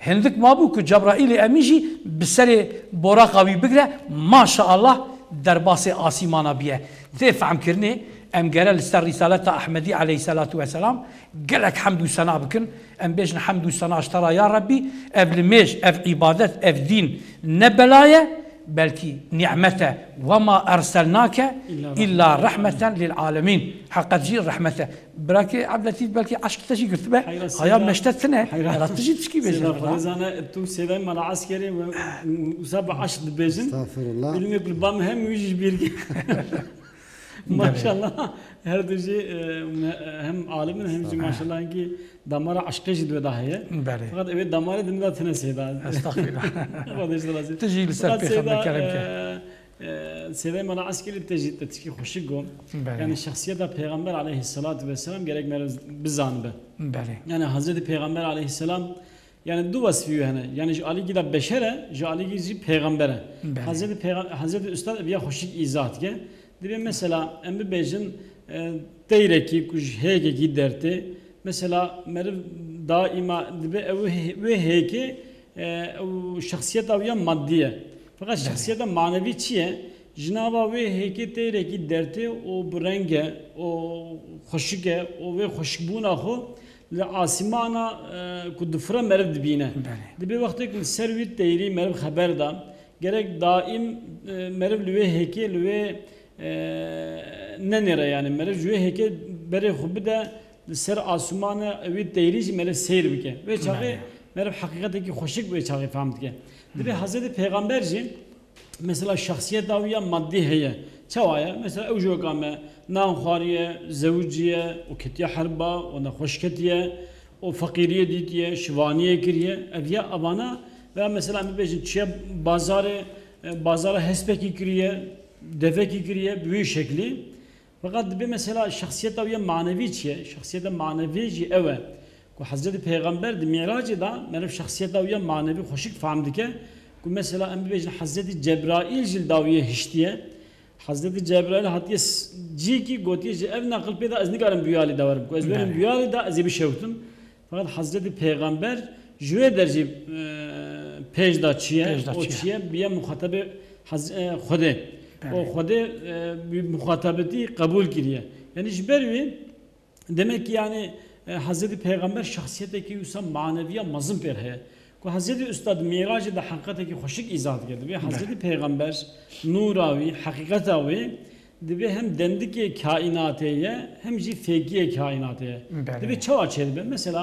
Hindik mabû ku Cebraîlê Emîn jî bi serê boraqa wî bigire, maşaallah derbasê asîmana biye. Tê fehmkirinê, em gere li ser Rîsaleta Ehmedî aleyhisselatu vesselam gelek hemd û sena bikin. Em bêjin, "Hemd û sena ji te re ya Rebbî, ev limêj, ev îbadet, ev dîn ne bela ye, Belkî nîmet e. "Ve ma erselnake îlla rehmeten lil alemîn." Heqet jî rehmet e. Birakê Ebdletîf belkî eşq te jî girtibe. Haya meşte tine. Hera tu jî tişkî bêje. Seyda Xwedê zane, tu Seyda Mala Eskerê ve wisa bi eşq dibêjin. Estağfurullah. Bilmê ku li ba min hem wî jî ji bîr kir. Maşallah. Her du jî, e, me-, hem alim in hem jî maşallah hinkî damara eşqê jî di wê de heye. Belê. Feqet ew ê damarê din de tine Seyda. Estağfirullah. Xwedê ji razî. Tu jî li ser Pêxember kerem ke. Feqet Seyda, e, e, Seyda Mala Eskerî te jî te tişkî xweşik got. Belê. Yani şexsiyeta Pêxember aleyhissalatu vesselam gerek me re bizanibe. Belê. Yani Hazreti Pêxember aleyhisselam Yani du wesfî wî hene. Yani ji alîkî de beşer e, ji alîkî jî pêxember e. Belê. Hazreti Pêxa-, Hazreti Ustad ev ya xweşik îzah dike. Dibê mesela em bibêjin, e, teyrekî ku ji hêkekî dertê, mesela meriv daîma dibe ew hê-, wê hêkê, e, ew şexsiyeta wî ya madî ye. Feqet Belê. şexsiyeta manevî çi ye? Ji nava wê hêkê teyrekî dertê û bi reng e û xweşik e û wê xweşikbûna xwe li asîmana, e, ku difire meriv dibîne. Belê. Dibê wextê ku li ser wî teyrî meriv xeber da, gerek daîm, e, meriv li wê hêkê, li wê, e, nenêre, yani meriv ji wê hêkê berê xwe bide li ser asûmanê wî teyrî jî meriv seyr bike. Wê çaxê Belê. meriv heqîqetekî xweşik wê çaxê fehm dike. Dibê Hı. Hezretî Pêxember jî Mesela şexsiyeta wî ya madî heye. Çawa ye? Mesela ew ji weka me nan xwariye, zewiciye û ketiye herba û nexweş ketiye û feqîriyê dîtiye, şivaniyê kiriye. Ev ya evana veya mesela em bibêjin çiye bazarê, e, bazara hespekî kiriye, devekî kiriye, bi wî şeklî. Feqet dibê mesela şexsiyeta wî ya manevî çi ye? Şexsiyeta manevî jî ew e ku Hezretî Pêxember di Mîracê de meriv şexsiyeta wî ya manevî xweşik fehm dike ku mesela em bibêjin Hezretî Cebraîl jî li dawiyê hiştiye. Hezretî Cebraîl hatiye s-, cîkî gotiye ji ev neqil pê de ez nikarim bûyalî de werim ku ez werim Belê. bûyalî de ez ê bişewtim. Feqet Hezretî Pêxember ji wê der jî, e, pêş da çiye, Pêş da o çiye. çiye biye muxatabê Hez-, e, Xwedê. Belê. O Xwedê, e, bi muxatabetî qebûl kiriye. Yani ji ber wî demek ki yani, e, Hezretî Pêxember şexsiyetekî wisa maneviya mezin pêr heye. Ku Hezretî Ustad Mîracê de heqîqetekî xweşik îzah dike. Dibê Belê. Hezretî Pêxember nûra wî, heqîqeta wî dibê hem dendikê kaînatê ye, hem jî fêkiyê kaînatê ye. Belê. Dibê çawa çêdibe? Mesela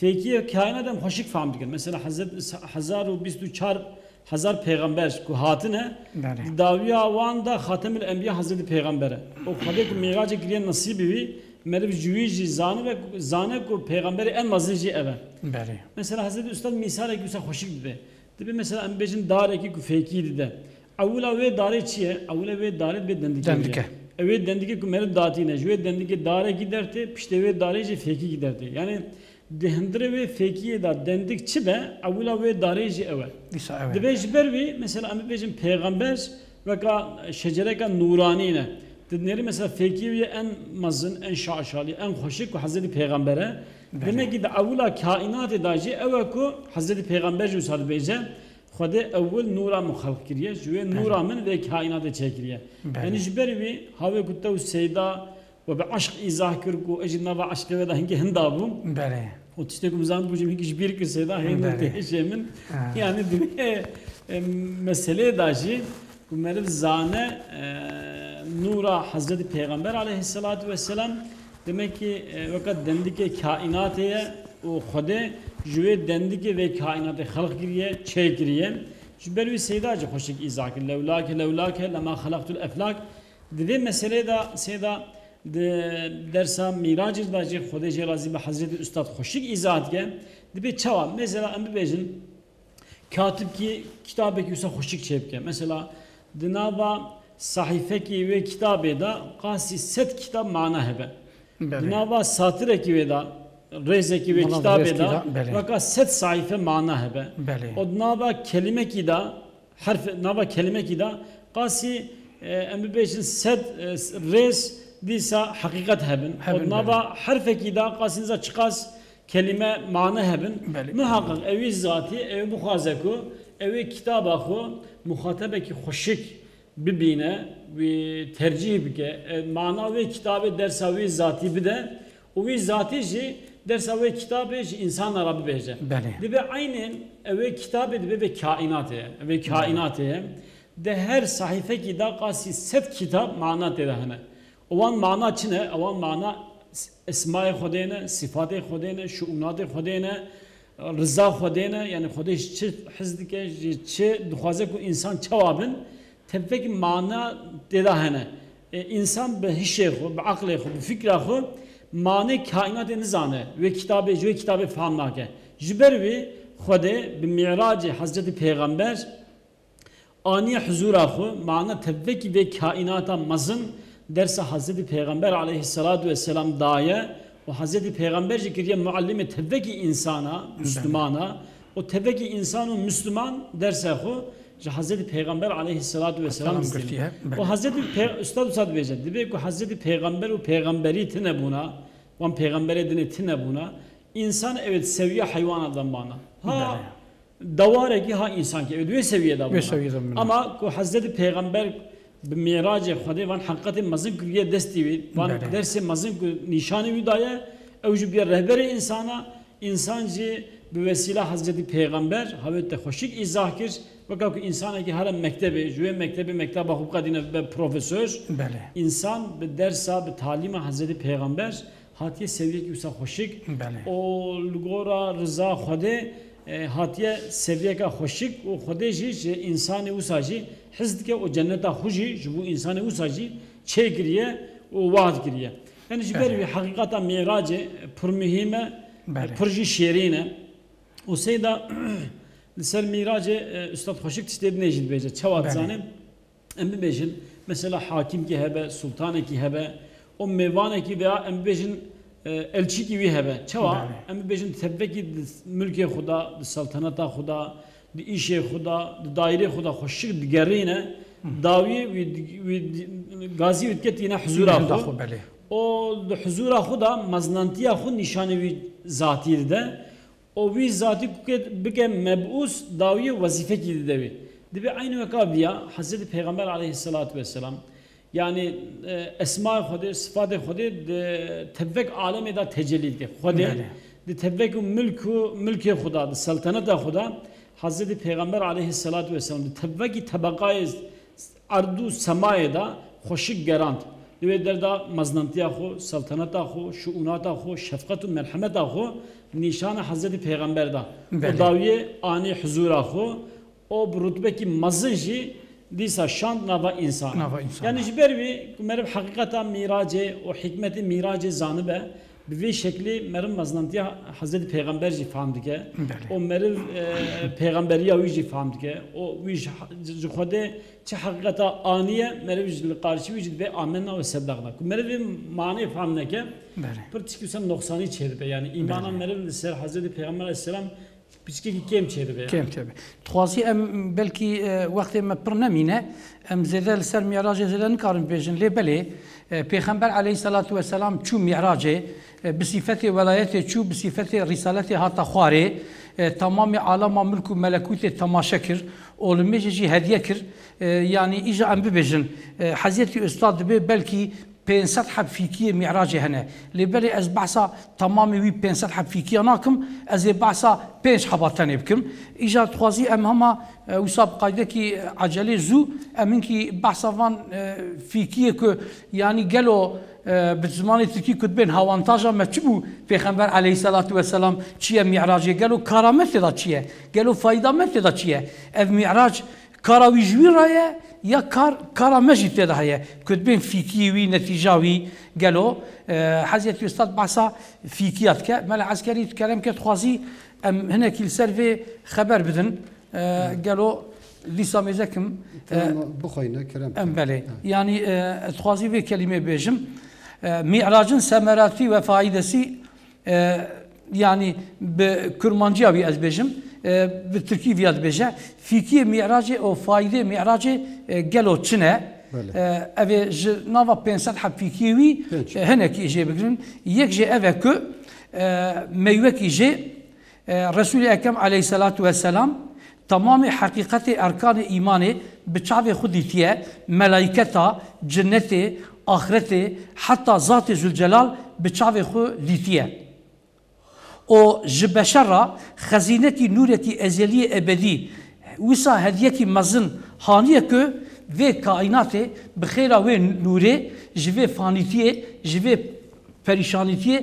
fêkiyê kaînat em xweşik fehm dikin. Mesela hezar, hezar û bîst û çar hezar pêxember ku hatine, Belê. di dawiya wan de Xatemil Enbiya Hezretî Pêxember e. Û Xwedê ku Mîracê kiriye nesîbî wî, meriv ji wî jî zanibe, zane ku pêxemberê en mezin jî ev e. Belê. Mesela Hezretî Ustad mîsalekî wisa xweşik dibe. Dibê mesela em bêjin darekî ku fêkî dide. Ewila wê darê çi ye? Ewila wê darê dibê dendikê Dendike. ye. Ew ê dendikê ku meriv datîne. Ji wê dendikê darekî dertê, piştê wê darê jî fêkîkî dertê. Yani di hundirê wê fêkiyê de dendik çi be, ewila wê darê jî ew e. Dîsa ew e. Dibê ji ber wî, mesela em bibêjin pêxember weka şecereka nûranî ne. Di dinêrî mesela fêkiyê wî en mezin, en şaşalî, en xweşik ku Hezretî Pêxember e. Belê. Demek ki di ewila kaînatê de jî ew e ku Hezretî Pêxember jî wisa dibêje. Xwedê ewil nûra min xelq kiriye, ji wê Belê. nûra min vê kaînatê çêkiriye. Belê. Yanî ji ber wî havê ku te û Seyda we bi eşq îzah kir ku ez jî nava eşqê we de hinkî hinda bûm. Belê. Û tiştê ku min zanibû jî min hinkî ji bîr kir Seyda, hêj Belê. tê hêşê min. Ha. Yanî di vê, e, meseleyê de jî ku meriv zane, e, nûra Hezretî Pêxember aleyhisselatu vesselam, demek ki, e, weka dendikê kaînatê ye û Xwedê ji wê dendikê vê kaînatê xelq kiriye, çêkiriye. Ji ber wî Seyda jî xweşik îzah kir. Lewlake, lewlake, lema xelaqtul eflak. Di vê meseleyê de Seyda di dersa Mîracê de jî Xwedê jê razî be Hezretî Ustad xweşik îzah dike. Dibê çawa? Mesela em bibêjin, Katibkî kitabekî wisa xweşik çêbike. Mesela di nava sahîfekî wê kitabê de qasî sed kitab mana hebe. Belê. Di nava satirekî wê de, rêzekî wê Nava kitabê rêzekî de, de, belê. weka sed sahîfe mana hebe. Belê. Û di nava kelimekî de, herf, nava kelimekî de qasî, e, em bibêjin sed, e, rêz dîsa heqîqet hebin. Hebin, Û di nava belê. herfekî de qasî dîsa çiqas kelîme, mane hebin. Belê. Muhaqiq ewî zatî, ew bixwaze ku ew ê kitaba xwe muxatebekî xweşik bibîne, wî tercîh bike, e, mana wê kitabê dersa wî zatî bide û wî zatî jî dersa wê kitabê ji însana re bibêje. Belê. Dibe eynê ew ê kitabê dibe vê kaînatê ye. Ev ê Belê. kaînatê ye. Di her sehîfekî de qasî sed kitab mana tê de hene. Wan mana çi ne? Wan mana s-, esmayê Xwedê ne, sifatê Xwedê ne, şiûnatê Xwedê ne, riza Xwedê ne, yani Xwedê ji çi hez dike, ji çi dixwaze ku însan çawa bin, tevvekî mana tê de hene. E, însan bi hişê xwe, bi aqlê xwe, bi fikra xwe manê kaînatê nizane. Wê kitabê, ji wê kitabê fam nake. Ji ber wî Xwedê bi Mîracê Hezretî Pêxember aniye huzura xwe, mana tevvekî vê kaînata mezin dersa Hezretî Pêxember aleyhisselatu vesselam daye û Hezretî Pêxember jî kiriye muallimê tevvekî însana, Belê. Müslümana û tevvekî însan û Müslüman dersa xwe ji Hezretî Pêxember aleyhisselatu vesselam Selam distîne. Girtiye, belê. Û Hezretî Pê-, Ustad Ustad dibêje, dibê ku Hezretî Pêxember û pêxemberî tine bûna, wan pêxemberê dinê tine bûna, însan evet sewiya heywana de mana. Ha Belê. Dawarekî ha însankî, evet wê seviyê de Wê bûna. Seviyê de bûna. Ama ku Hezretî Pêxember bi Mîracê Xwedê van heqîqetê mezin kiriye destî wî, van Belê. Dersê mezin ku nîşanê wî daye, ew jî bûye rehberê însana, însan jî bi wesîla Hezretî Pêxember hawê te xweşik îzah kir, weka ku însanekî here mektebê, ji wê mektebê mekteba xwe biqedîne bibe profesor, Belê. Însan bi dersa, bi talîma Hezretî Pêxember hatiye seviyekî wisa xweşik. Belê. Û li gora riza Xwedê, e, hatiye seviyeka xweşik û Xwedê jî ji însanê wisa jî hez dike û cenneta xwe jî ji bo însanê wisa jî çêkiriye û wad kiriye. Yani ji ber Belê. Wî heqîqeta Mîracê pir muhîm e, Belê. Pir jî şêrîn e. Û seyda li ser Mîracê, e, Ustad xweşik tiştê dinê jî dibêje. Çawa Belê. Dizane? Em bibêjin, mesela hakimkî hebe, sultanekî hebe, û mêvanekî veya em bibêjin, e, elçîkî wî hebe. Çawa? Belê. Em bibêjin tevvekî di milkê xwe de, di selteneta xwe de, di îşê xwe de, di daîrê xwe de xweşik digerîne, Hı. Dawiyê wî di-, wî di-, gazî wî dike tîne huzura Huzura xwe. Xwe, belê. Û di huzura xwe de mezinantiya xwe nîşanê wî zatî dide. Û wî zatî ku ke-, bike mebûs dawiyê wezîfekî dide wî. Dibê eynî weka viya Hezretî Pêxember aleyhisselatu vesselam, yani, e, esmayê Xwedê, sifatê Xwedê di tevvek alemê de tecellî dike. Xwedê Belê. Di tevvek û milk û milkê xwe de, di selteneta xwe de Hezretî Pêxember aleyhisselatu vesselam di tevvekî tebaqayê erd û semayê de xweşik gerand. Di wê derda mezinantiya xwe, selteneta xwe, şiûnata xwe, şefqet û merhemeta xwe nîşana Hezretî Pêxember da. Û Belê. Dawiyê anî huzura xwe, û bi rutbekî mezin jî dîsa şand nava însan. Nava însan. Yani ji ber wî ku meriv heqîqeta Mîracê û hikmetê Mîracê zanibe, bi vê şeklî meriv mezinantiya Hezretî Pêxember jî fam dike. Belê. Û meriv, e, pêxemberiya wî jî fam dike. Û wî ji, ji Xwedê çi heqîqeta aniye, meriv ji li qarşî wî jî dibê amenna ve seddaqna. Ku meriv vê manê fam neke, Belê. Pir tişkî wisa noqsanî çêdibe. Yani îmana Belê. Meriv li ser Hezretî Pêxember aleyhisselam piçkekî kêm çêdibe yani. Kêm çêdibe. Dixwazî em belkî, e, wextê me pir nemîne, em zêde li ser Mîracê zêde nikarin bibêjin. Lê belê, e, Pêxember aleyhisselatu vesselam çû Mîracê, e, bi sîfetê welayetê çû, bi sîfetê rîsaletê hata xwarê, e, tamamê alema milk û melekûtê temaşe kir, olimêjê jî hediye kir. E, yanî îja em bibêjin, e, Hezretî Ustad dibê belkî pênc sed heb fîkiyê Mîracê hene. Lê belê ez behsa tamamê wî pênc sed heb fîkiya nakim, ez ê behsa pênc heba tenê bikim. Îja dixwazî em hema, e, wisa bi qaydekî ecelê zû, em hinkî behsa van, e, fîkiyê ku, yanî gelo, e, bi zimanê tirkî ku dibên hawantaja me çi bû, Pêxember aleyhisselatu vesselam çi ye Mîracê, gelo kara me tê de çi ye, gelo fayda me tê de çi ye? Ev Mîrac kara wî ji wî re ye ya kar, kara me jî tê de heye? Ku dibên fîkiyê wî, netîca wî gelo, e, Hezretî Ustad behsa fîkiya dike. Mela Eskerî, tu kerem ke dixwazî em hinekî li ser vê xeber bidin. E, gelo dîsa mêze kim, e, Kerem, bixweyne, kerem em kerem. Belê. Ha. Yanî, e, dixwazî vê kelîmê bêjim. E, Mîracin semeratî ve faîdesî E, yanî bi kurmanciya wî ez bêjim, e, bi tirkî viya dibêje. Fîkiyê Mîracê û faydê Mîracê, e, gelo çi ne? Belê. E, ev ê ji nava pênc sed heb fîkiyê wî, Pênc. E, hinekî jê bigirin. Yek jê ev e ku, e, meyvekî jê, e, Resûlê Ekrem aleyhisselatu vesselam Tamamê heqîqetê erkanê îmanê bi çavê xwe dîtiye, melayketa, cinnetê, axretê, heta Zatê Zülcelal bi çavê xwe dîtiye. Û ji beşer re xezînekî nûrekî ezeliyê ebedî, wisa hediyekî mezin Haniye ku vê kaînatê bi xêra wê nûrê ji vê fanîtiyê, ji vê perîşanîtiyê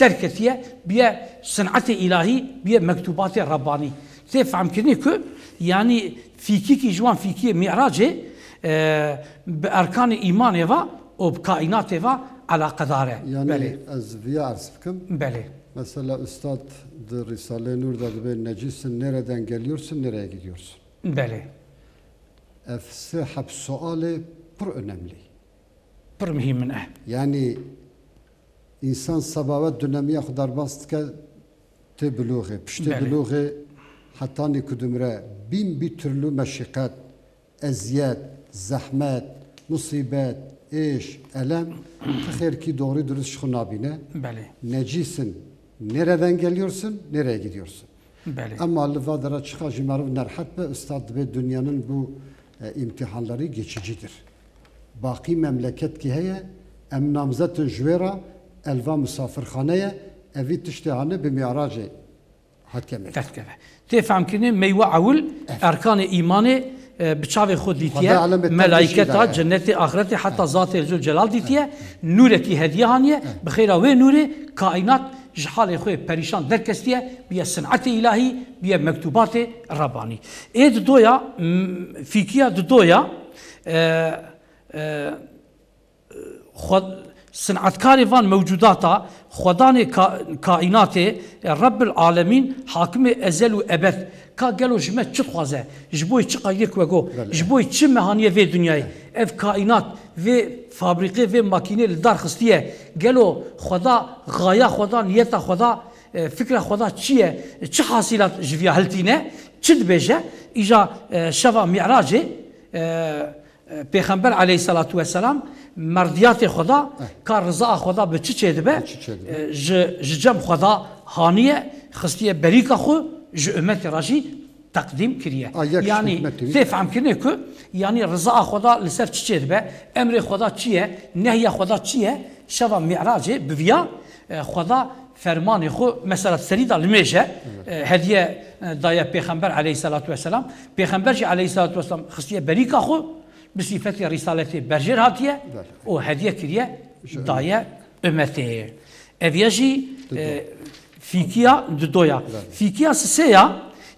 derketiye, biye sinetê îlahî, biye mektûbatê Rebbanî. Tê fehmkirinê ku, yanî fîkîkî ji wan fîkiyê Mî'racê, e, bi erkanê îmanê ve û bi kaînatê ve eleqedar e. Yanî Belê. Ez viya erz bikim. Belê. Mesela Ustad di Risale-i Nur de dibe, "Necisin, nereden geliyorsun, nereye gidiyorsun?" Belê. Ev sê heb sualê pir önemli. Pir muhîm in e. Yanî, însan seba we dunemiya xwe derbas dike, tê bilûxê. Piştê Belê. Bilûxê hetanî ku dimire bin bir türlü meşîqet, eziyet, zehmet, musîbet, êş, elem, tu xêrkî doğru dürüst ji xwe nabîne. Belê. Necisin, nereden geliyorsun, nereye gidiyorsun? Belê. Ema li va dera çiqa jî meriv nerhet be, Ustad dibê dünyanın bu, e, imtihanları geçicidir. Baqî memleket kî heye, em namzetin ji wê re, elva misafirxane ye, evî tiştê hane bi Mî'racê hatiye me. Derdikeve. Tê fehmkirinê meywe ewil, Eh. erkanê îmanê, e, bi çavê xwe dîtiye, Xweda alemê tevdî jî melaîketa, daye. Cennetê, axretê, heta Eh. zatê Zülcelal dîtiye, Eh. nûrekî hediye haniye, Eh. bi xêra wê nûrê kaînat ji halê xwe perîşan derkestiye, biye sinetê îlahî, biye mektûbatê Rebbanî. Ê didoya, m, fîkiya didoya, e, e, xwe, sinetkarê van mewcûdata, xwedanê ka, kaînatê, e, Rebbil Alemîn, hakimê ezel û ebed, ka gelo ji me çi dixwaze, ji bo çi qayîlê ku we got, Belê. Ji bo çi me haniye vê dinyayê, ev kaînat, vê fabrîqê, vê makînê li dar xistiye, gelo Xweda, xaya Xweda, niyeta Xweda, e, fikra Xweda çi ye, çi hasîlat ji viya hiltîne, çi dibêje, îja, e, şeva Mî'racê, e, e, Pêxember aleyhisselatu vesselam merdiyatê Xweda, Eh. ka rizaa Xweda bi çi çêdibe, Bi çi çêdibe? e, ji, ji cem Xweda haniye, xistiye berîka xwe, ji ummetê re jî teqdîm kiriye. A, yek Yanî, ji ummetê. Tê fehmkirinê ku, yanî rizaa Xweda li ser çi çêdibe, emrê Xweda çi ye, nehya Xweda çi ye, şeva Mî'racê bi viya, e, Xweda fermanê xwe mesela serî da limêje, Evet. e, hediye, e, daye Pêxember aleyhisselatu vesselam. Pêxember jî aleyhisselatu vesselam xistiye berîka xwe, bi sîfetê rîsaletê berjêr hatiye Belê. û hediye kiriye, Ji daye ummetê. Ev ye jî, Dido. e, fîkiya didoya. Belê. Fîkiya sisêya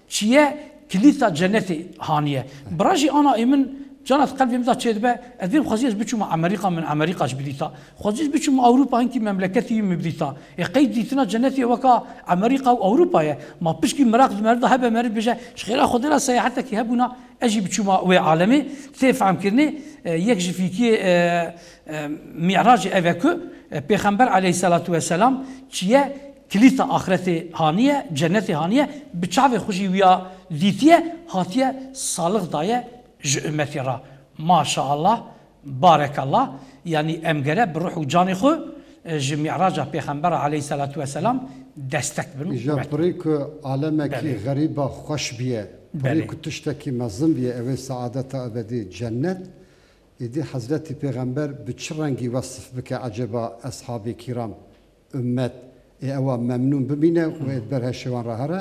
çiye kilîta cennetê haniye. Bira jî ana ê min cana di qelbê min de çêdibe, ez vê xwezî ez biçûma Amerîka, min Amerîka ji bidîta. Xwezî ez biçûma Ewropa, hinkî memleketî wî min bidîta. Ê qey dîtina cennetê weka Amerîka û Ewropa ye. Ma pişkî meraq di meriv de hebe, meriv bêje, ji xêra Xwedê re seyahetekî hebûna, ez jî biçûma wê alemê. Tê fehmkirinê, e, yek ji fîkiyê, e, e, Mî'racê ev e ku, e, Pêxember aleyhisselatu vesselam çiye kilîta axretê haniye, cennetê haniye, bi çavê xwe jî wiya dîtiye, hatiye salix daye ji ummetê re. Maşaallah, barekallah. Yanî em gere bi ruh û canê xwe, e, ji Mî'raca Pêxembera aleyhisselatu vesselam destek bin û Îja quwet bin. Pirî ku alemekî Belê. Xerîba xweş biye, pirî Belê. Ku tiştekî mezin biye, ew ê saadeta ebedî cennet. Êdî Hezretî Pêxember bi çi rengî wesf bike eceba eshabê kîram, ummet, ê ewa memnûn bimîne û ê di ber heşê wan re here?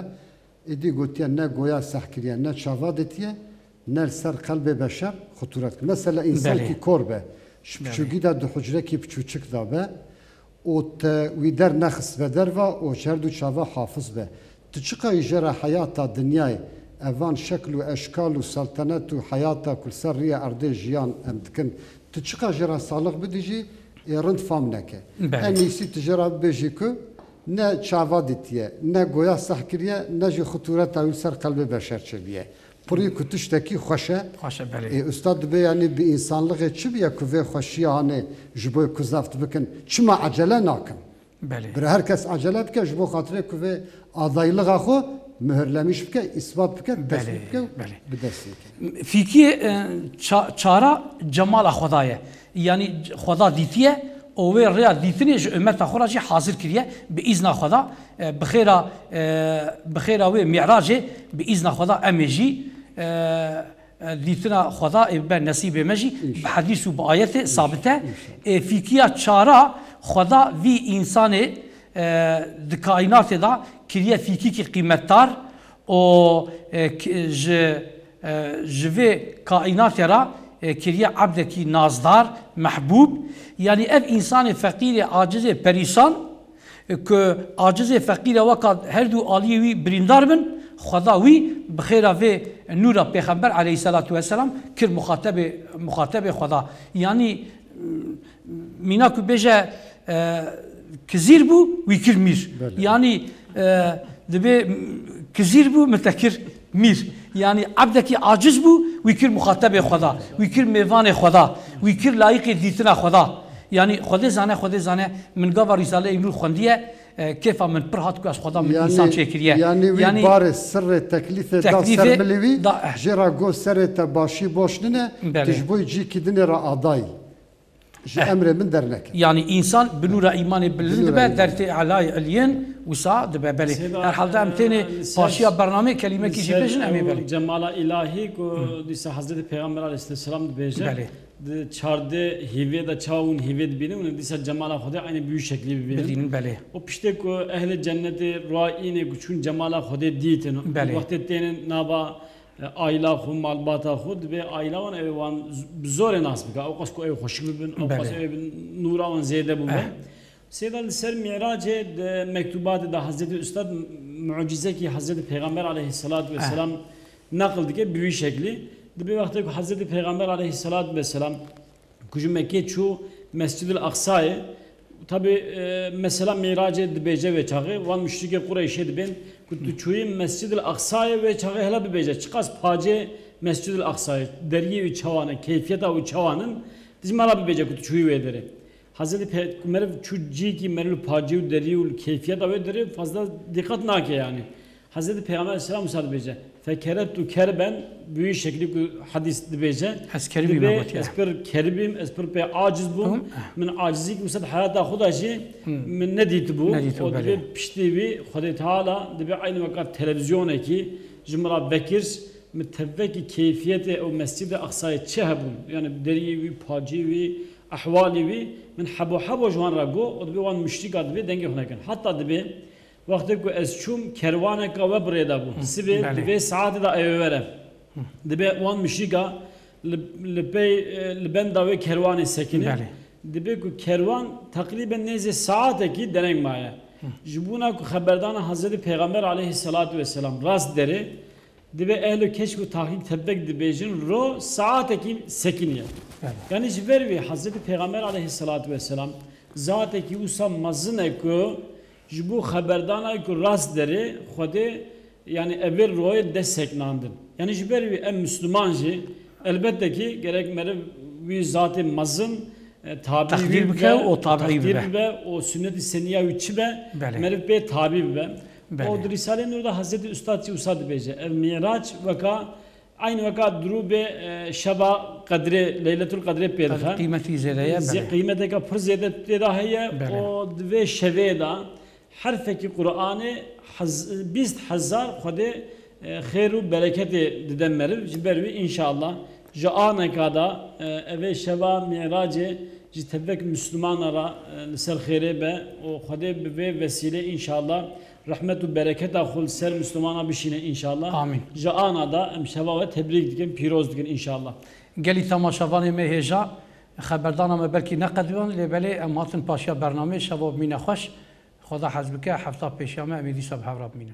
Êdî gotiye, ne goya seh kiriye, ne çava ditiye, ne li ser qelbê beşer xuturet kir. Mesela însankî Belê. Kor be, ji Belê. Piçûkî de di hucrekî piçûçik de be û te wî der nexistbe derva û ji her du çava hafiz be. Tu çiqa jê re heyata dinyayê, evan şekl û eşkal û seltenet û heyata ku li ser rûyê erdê jiyan em dikin, tu çiqa jê re salix bidî jî, ê rind fam neke. Belê. En iyisi tu jê re bibêjî ku ne çava dîtiye, ne goya seh kiriye, ne jî xutureta wî li ser qelbê beşer çêbiye. Pirî ku tiştekî xweş e. Xweş e, belê. Ê, Ustad dibê, yanî bi însanlixê çi biye ku vê xweşiya hanê ji bo ku zeft bikin, çima ecele nakin? Belê. Bira her kes ecele bike ji bo xatirê ku vê adaylığa xwe muhirlemîş bike, îsbat bike, Belê, tesbît bike û belê. Bi destê bike. Fîkî, e, ça-, çara cemala Xweda ye. Yanî Xweda dîtiye û wê rêya dîtinê ji ummeta xwe re jî hazir kiriye. Bi îzna Xweda, e, bi xêra, e, bi xêra wê Mî'racê, bi îzna Xweda em ê jî, e, e, dîtina Xweda ê bibe nesîbê me jî, bi İnşallah. Hedîs û bi ayetê sabit e. İnşallah. Ê fîkiya çara Xweda vî însanê, e, di kaînatê de kiriye fîkîkî qîmetdar û, e, k-, ji, e, ji vê kaînatê re, e, kiriye ebdekî nazdar, mehbûb. Yanî ev însanê feqîrê, acizê, perîsan, e, ku acizê, feqîrê weka her du aliyê wî birîndar bin, Xweda wî bi xêra vê nûra Pêxember aleyhisselatu vesselam kir muxatebê, muxatebê Xweda. Yanî, mîna ku bêje, e, kizîr bû, wî kir mîr. Belê. Yanî, e, dibê, kizîr bû, min te kir mîr. Yanî ebdekî aciz bû, wî kir muxatebê Xweda, wî kir mêvanê Xweda, wî kir layîqê dîtina Xweda. Yanî Xwedê zane, Xwedê zane, min gava Rîsaleyê Nûr xwendiye, e, kêfa min pir hat ku ez Xweda min Yanî, însan çêkiriye. Yanî wî Yanî barê sirrê teklîfê da teklîfê ser milê wî, da, eh. Jê re got serê te başî boş nine, Belê. Tu ji bo cîkî dinê re adayî. Ji Eh. emrê min derneke. Yanî însan bi nûra îmanê bilind Bi nûra dibe, îmanê. dertê elayê iliyên wisa dibe. Belê. Seyda, Herhalde em tênê e, li ser, paşiya bernameyê kelîmekî li jî ser bêjin, em ê ew belê. Cemala îlahî ku Hı. dîsa Hezretî Pêxember aleyhisselam dibêje, Belê. di çardeh hîvê de çawa hûn hîvê dibînin, hûn dîsa cemala Xwedê eynî bi wî şeklî bibînin. Bidînin, belê. Û piştê ku ehlê cennetê ruha înê ku çûn cemala Xwedê dîtin, Belê. wextê tênin nava e, aîla xwe, malbata xwe, dibê aîla wan ew ê wan z-, bi zorê nas bike. Ewqas ku ew ê xweşik bibin, ewqas Belê. ew ê bi nûra wan zêde bûbe. Eh. Seyda li ser Mîracê di mektubatê de Hezretî Ustad mucîzekî Hezretî Pêxember aleyhisselatu Eh. vesselam neqil dike bi wî şeklî. Dibê wextê ku Hezretî Pêxember aleyhisselatu vesselam ku ji Mekkê çû Mescid-ul Aqsayê, tabî, e, mesela Mîracê dibêje wê çaxê, wan muşrikê Qureyşê dibên ku tu çûyî Mescid-ul Aqsayê wê çaxê hela bibêje, çiqas pacê Mescid-ul Aqsayê, deriyê wî çawan e, keyfiyeta wî çawan in, tu ji me re bibêje ku tu çûyî wê derê. Hezretî Pe-, ku meriv çû cîkî meriv li pacê û deriyê û li keyfiyeta wê derê fazla dîqet nake yanî. Hezretî Pêxember aleyhisselam wisa dibêje, "Fekerettu kerben", bi wî şeklî ku hedîs dibêje, Ez keribî dibê, me gotiye. "Ez pir keribîm, ez pir pê aciz bûm, Tamam. min acizî ki wisa di heyata xwe de jî Hmm. min nedîtibû." Nedîtibû, Û belê. dibê piştî wî Xwedê Teala dibê eynî weka televîzyonekî ji min re vekir, min tevekî keyfiyetê ew Mescîdê Aqsayê çi hebûn, yani deriyê wî, pacê wî, ehwalê wî, min hebo hebo ji wan re got, û dibê wan muşrîka dibê dengê xwe nekin. Heta dibê Wextê ku ez çûm, kerwaneka we bi rê de bû. Hı, Sibê belê. di vê saetê de ew ê were. Hı. Dibê wan mişîka li, li pey, e, li benda wê kerwanê sekine. Belê. Dibê ku kerwan teqrîben nêzê saetekî dereng maye. Hı. Ji bona ku xeberdana Hezretî Pêxember aleyhisselatu vesselam rast derê, Dibê ehl û keşf û tahkîk tevbek dibêjin, ro saetekî sekiniye. Evet. Yanî ji ber wî Hezretî Pêxember aleyhisselatu vesselam zatekî wisa mezin e ku ji bo xeberdana ku rast derê Xwedê, yanî evê royê dest seknandin. Yanî ji ber wî em Misliman jî elbette ki gerek meriv wî zatê mezin, e, tabî Teqdîr wî bike bibe, û tabî teqdîr bibe. bibe û sunnetî seniya wî çi be, Belê. meriv pê tabî bibe. Belê. Û di Rîsalê Nûr de Hezretî Ustad jî wisa dibêje, ev Mîrac weka, eyn weka dirûbê, e, şeva Qedrê, Leyletul Qedrê pê dixe. Qîmetî zêde ye, Zê-, belê. Qîmeteke pir zêde tê de heye Belê. û di vê şevê de herfekî Qur'anê hez-, bîst hezar Xwedê, e, xêr û bereketê dide meriv. Ji ber wî înşallah ji aneka de, e, evê şeva Mîracê ji tevek Mislimana re, e, li ser xêrê be û Xwedê bi vê vesîlê înşallah rehmet û bereketa xwe li ser Mislimana bişîne înşallah. Amîn. Ji ana de em şeva we tebrîk dikin, pîroz dikin înşallah. Gelî temaşevanê me hêja, xeberdana me belkî neqediyan, lê belê em hatin paşiya bernameyê, şeva bimîne xweş. Xweda hez bike, hefta pêşiya me em ê dîsa bi hev re bimînin.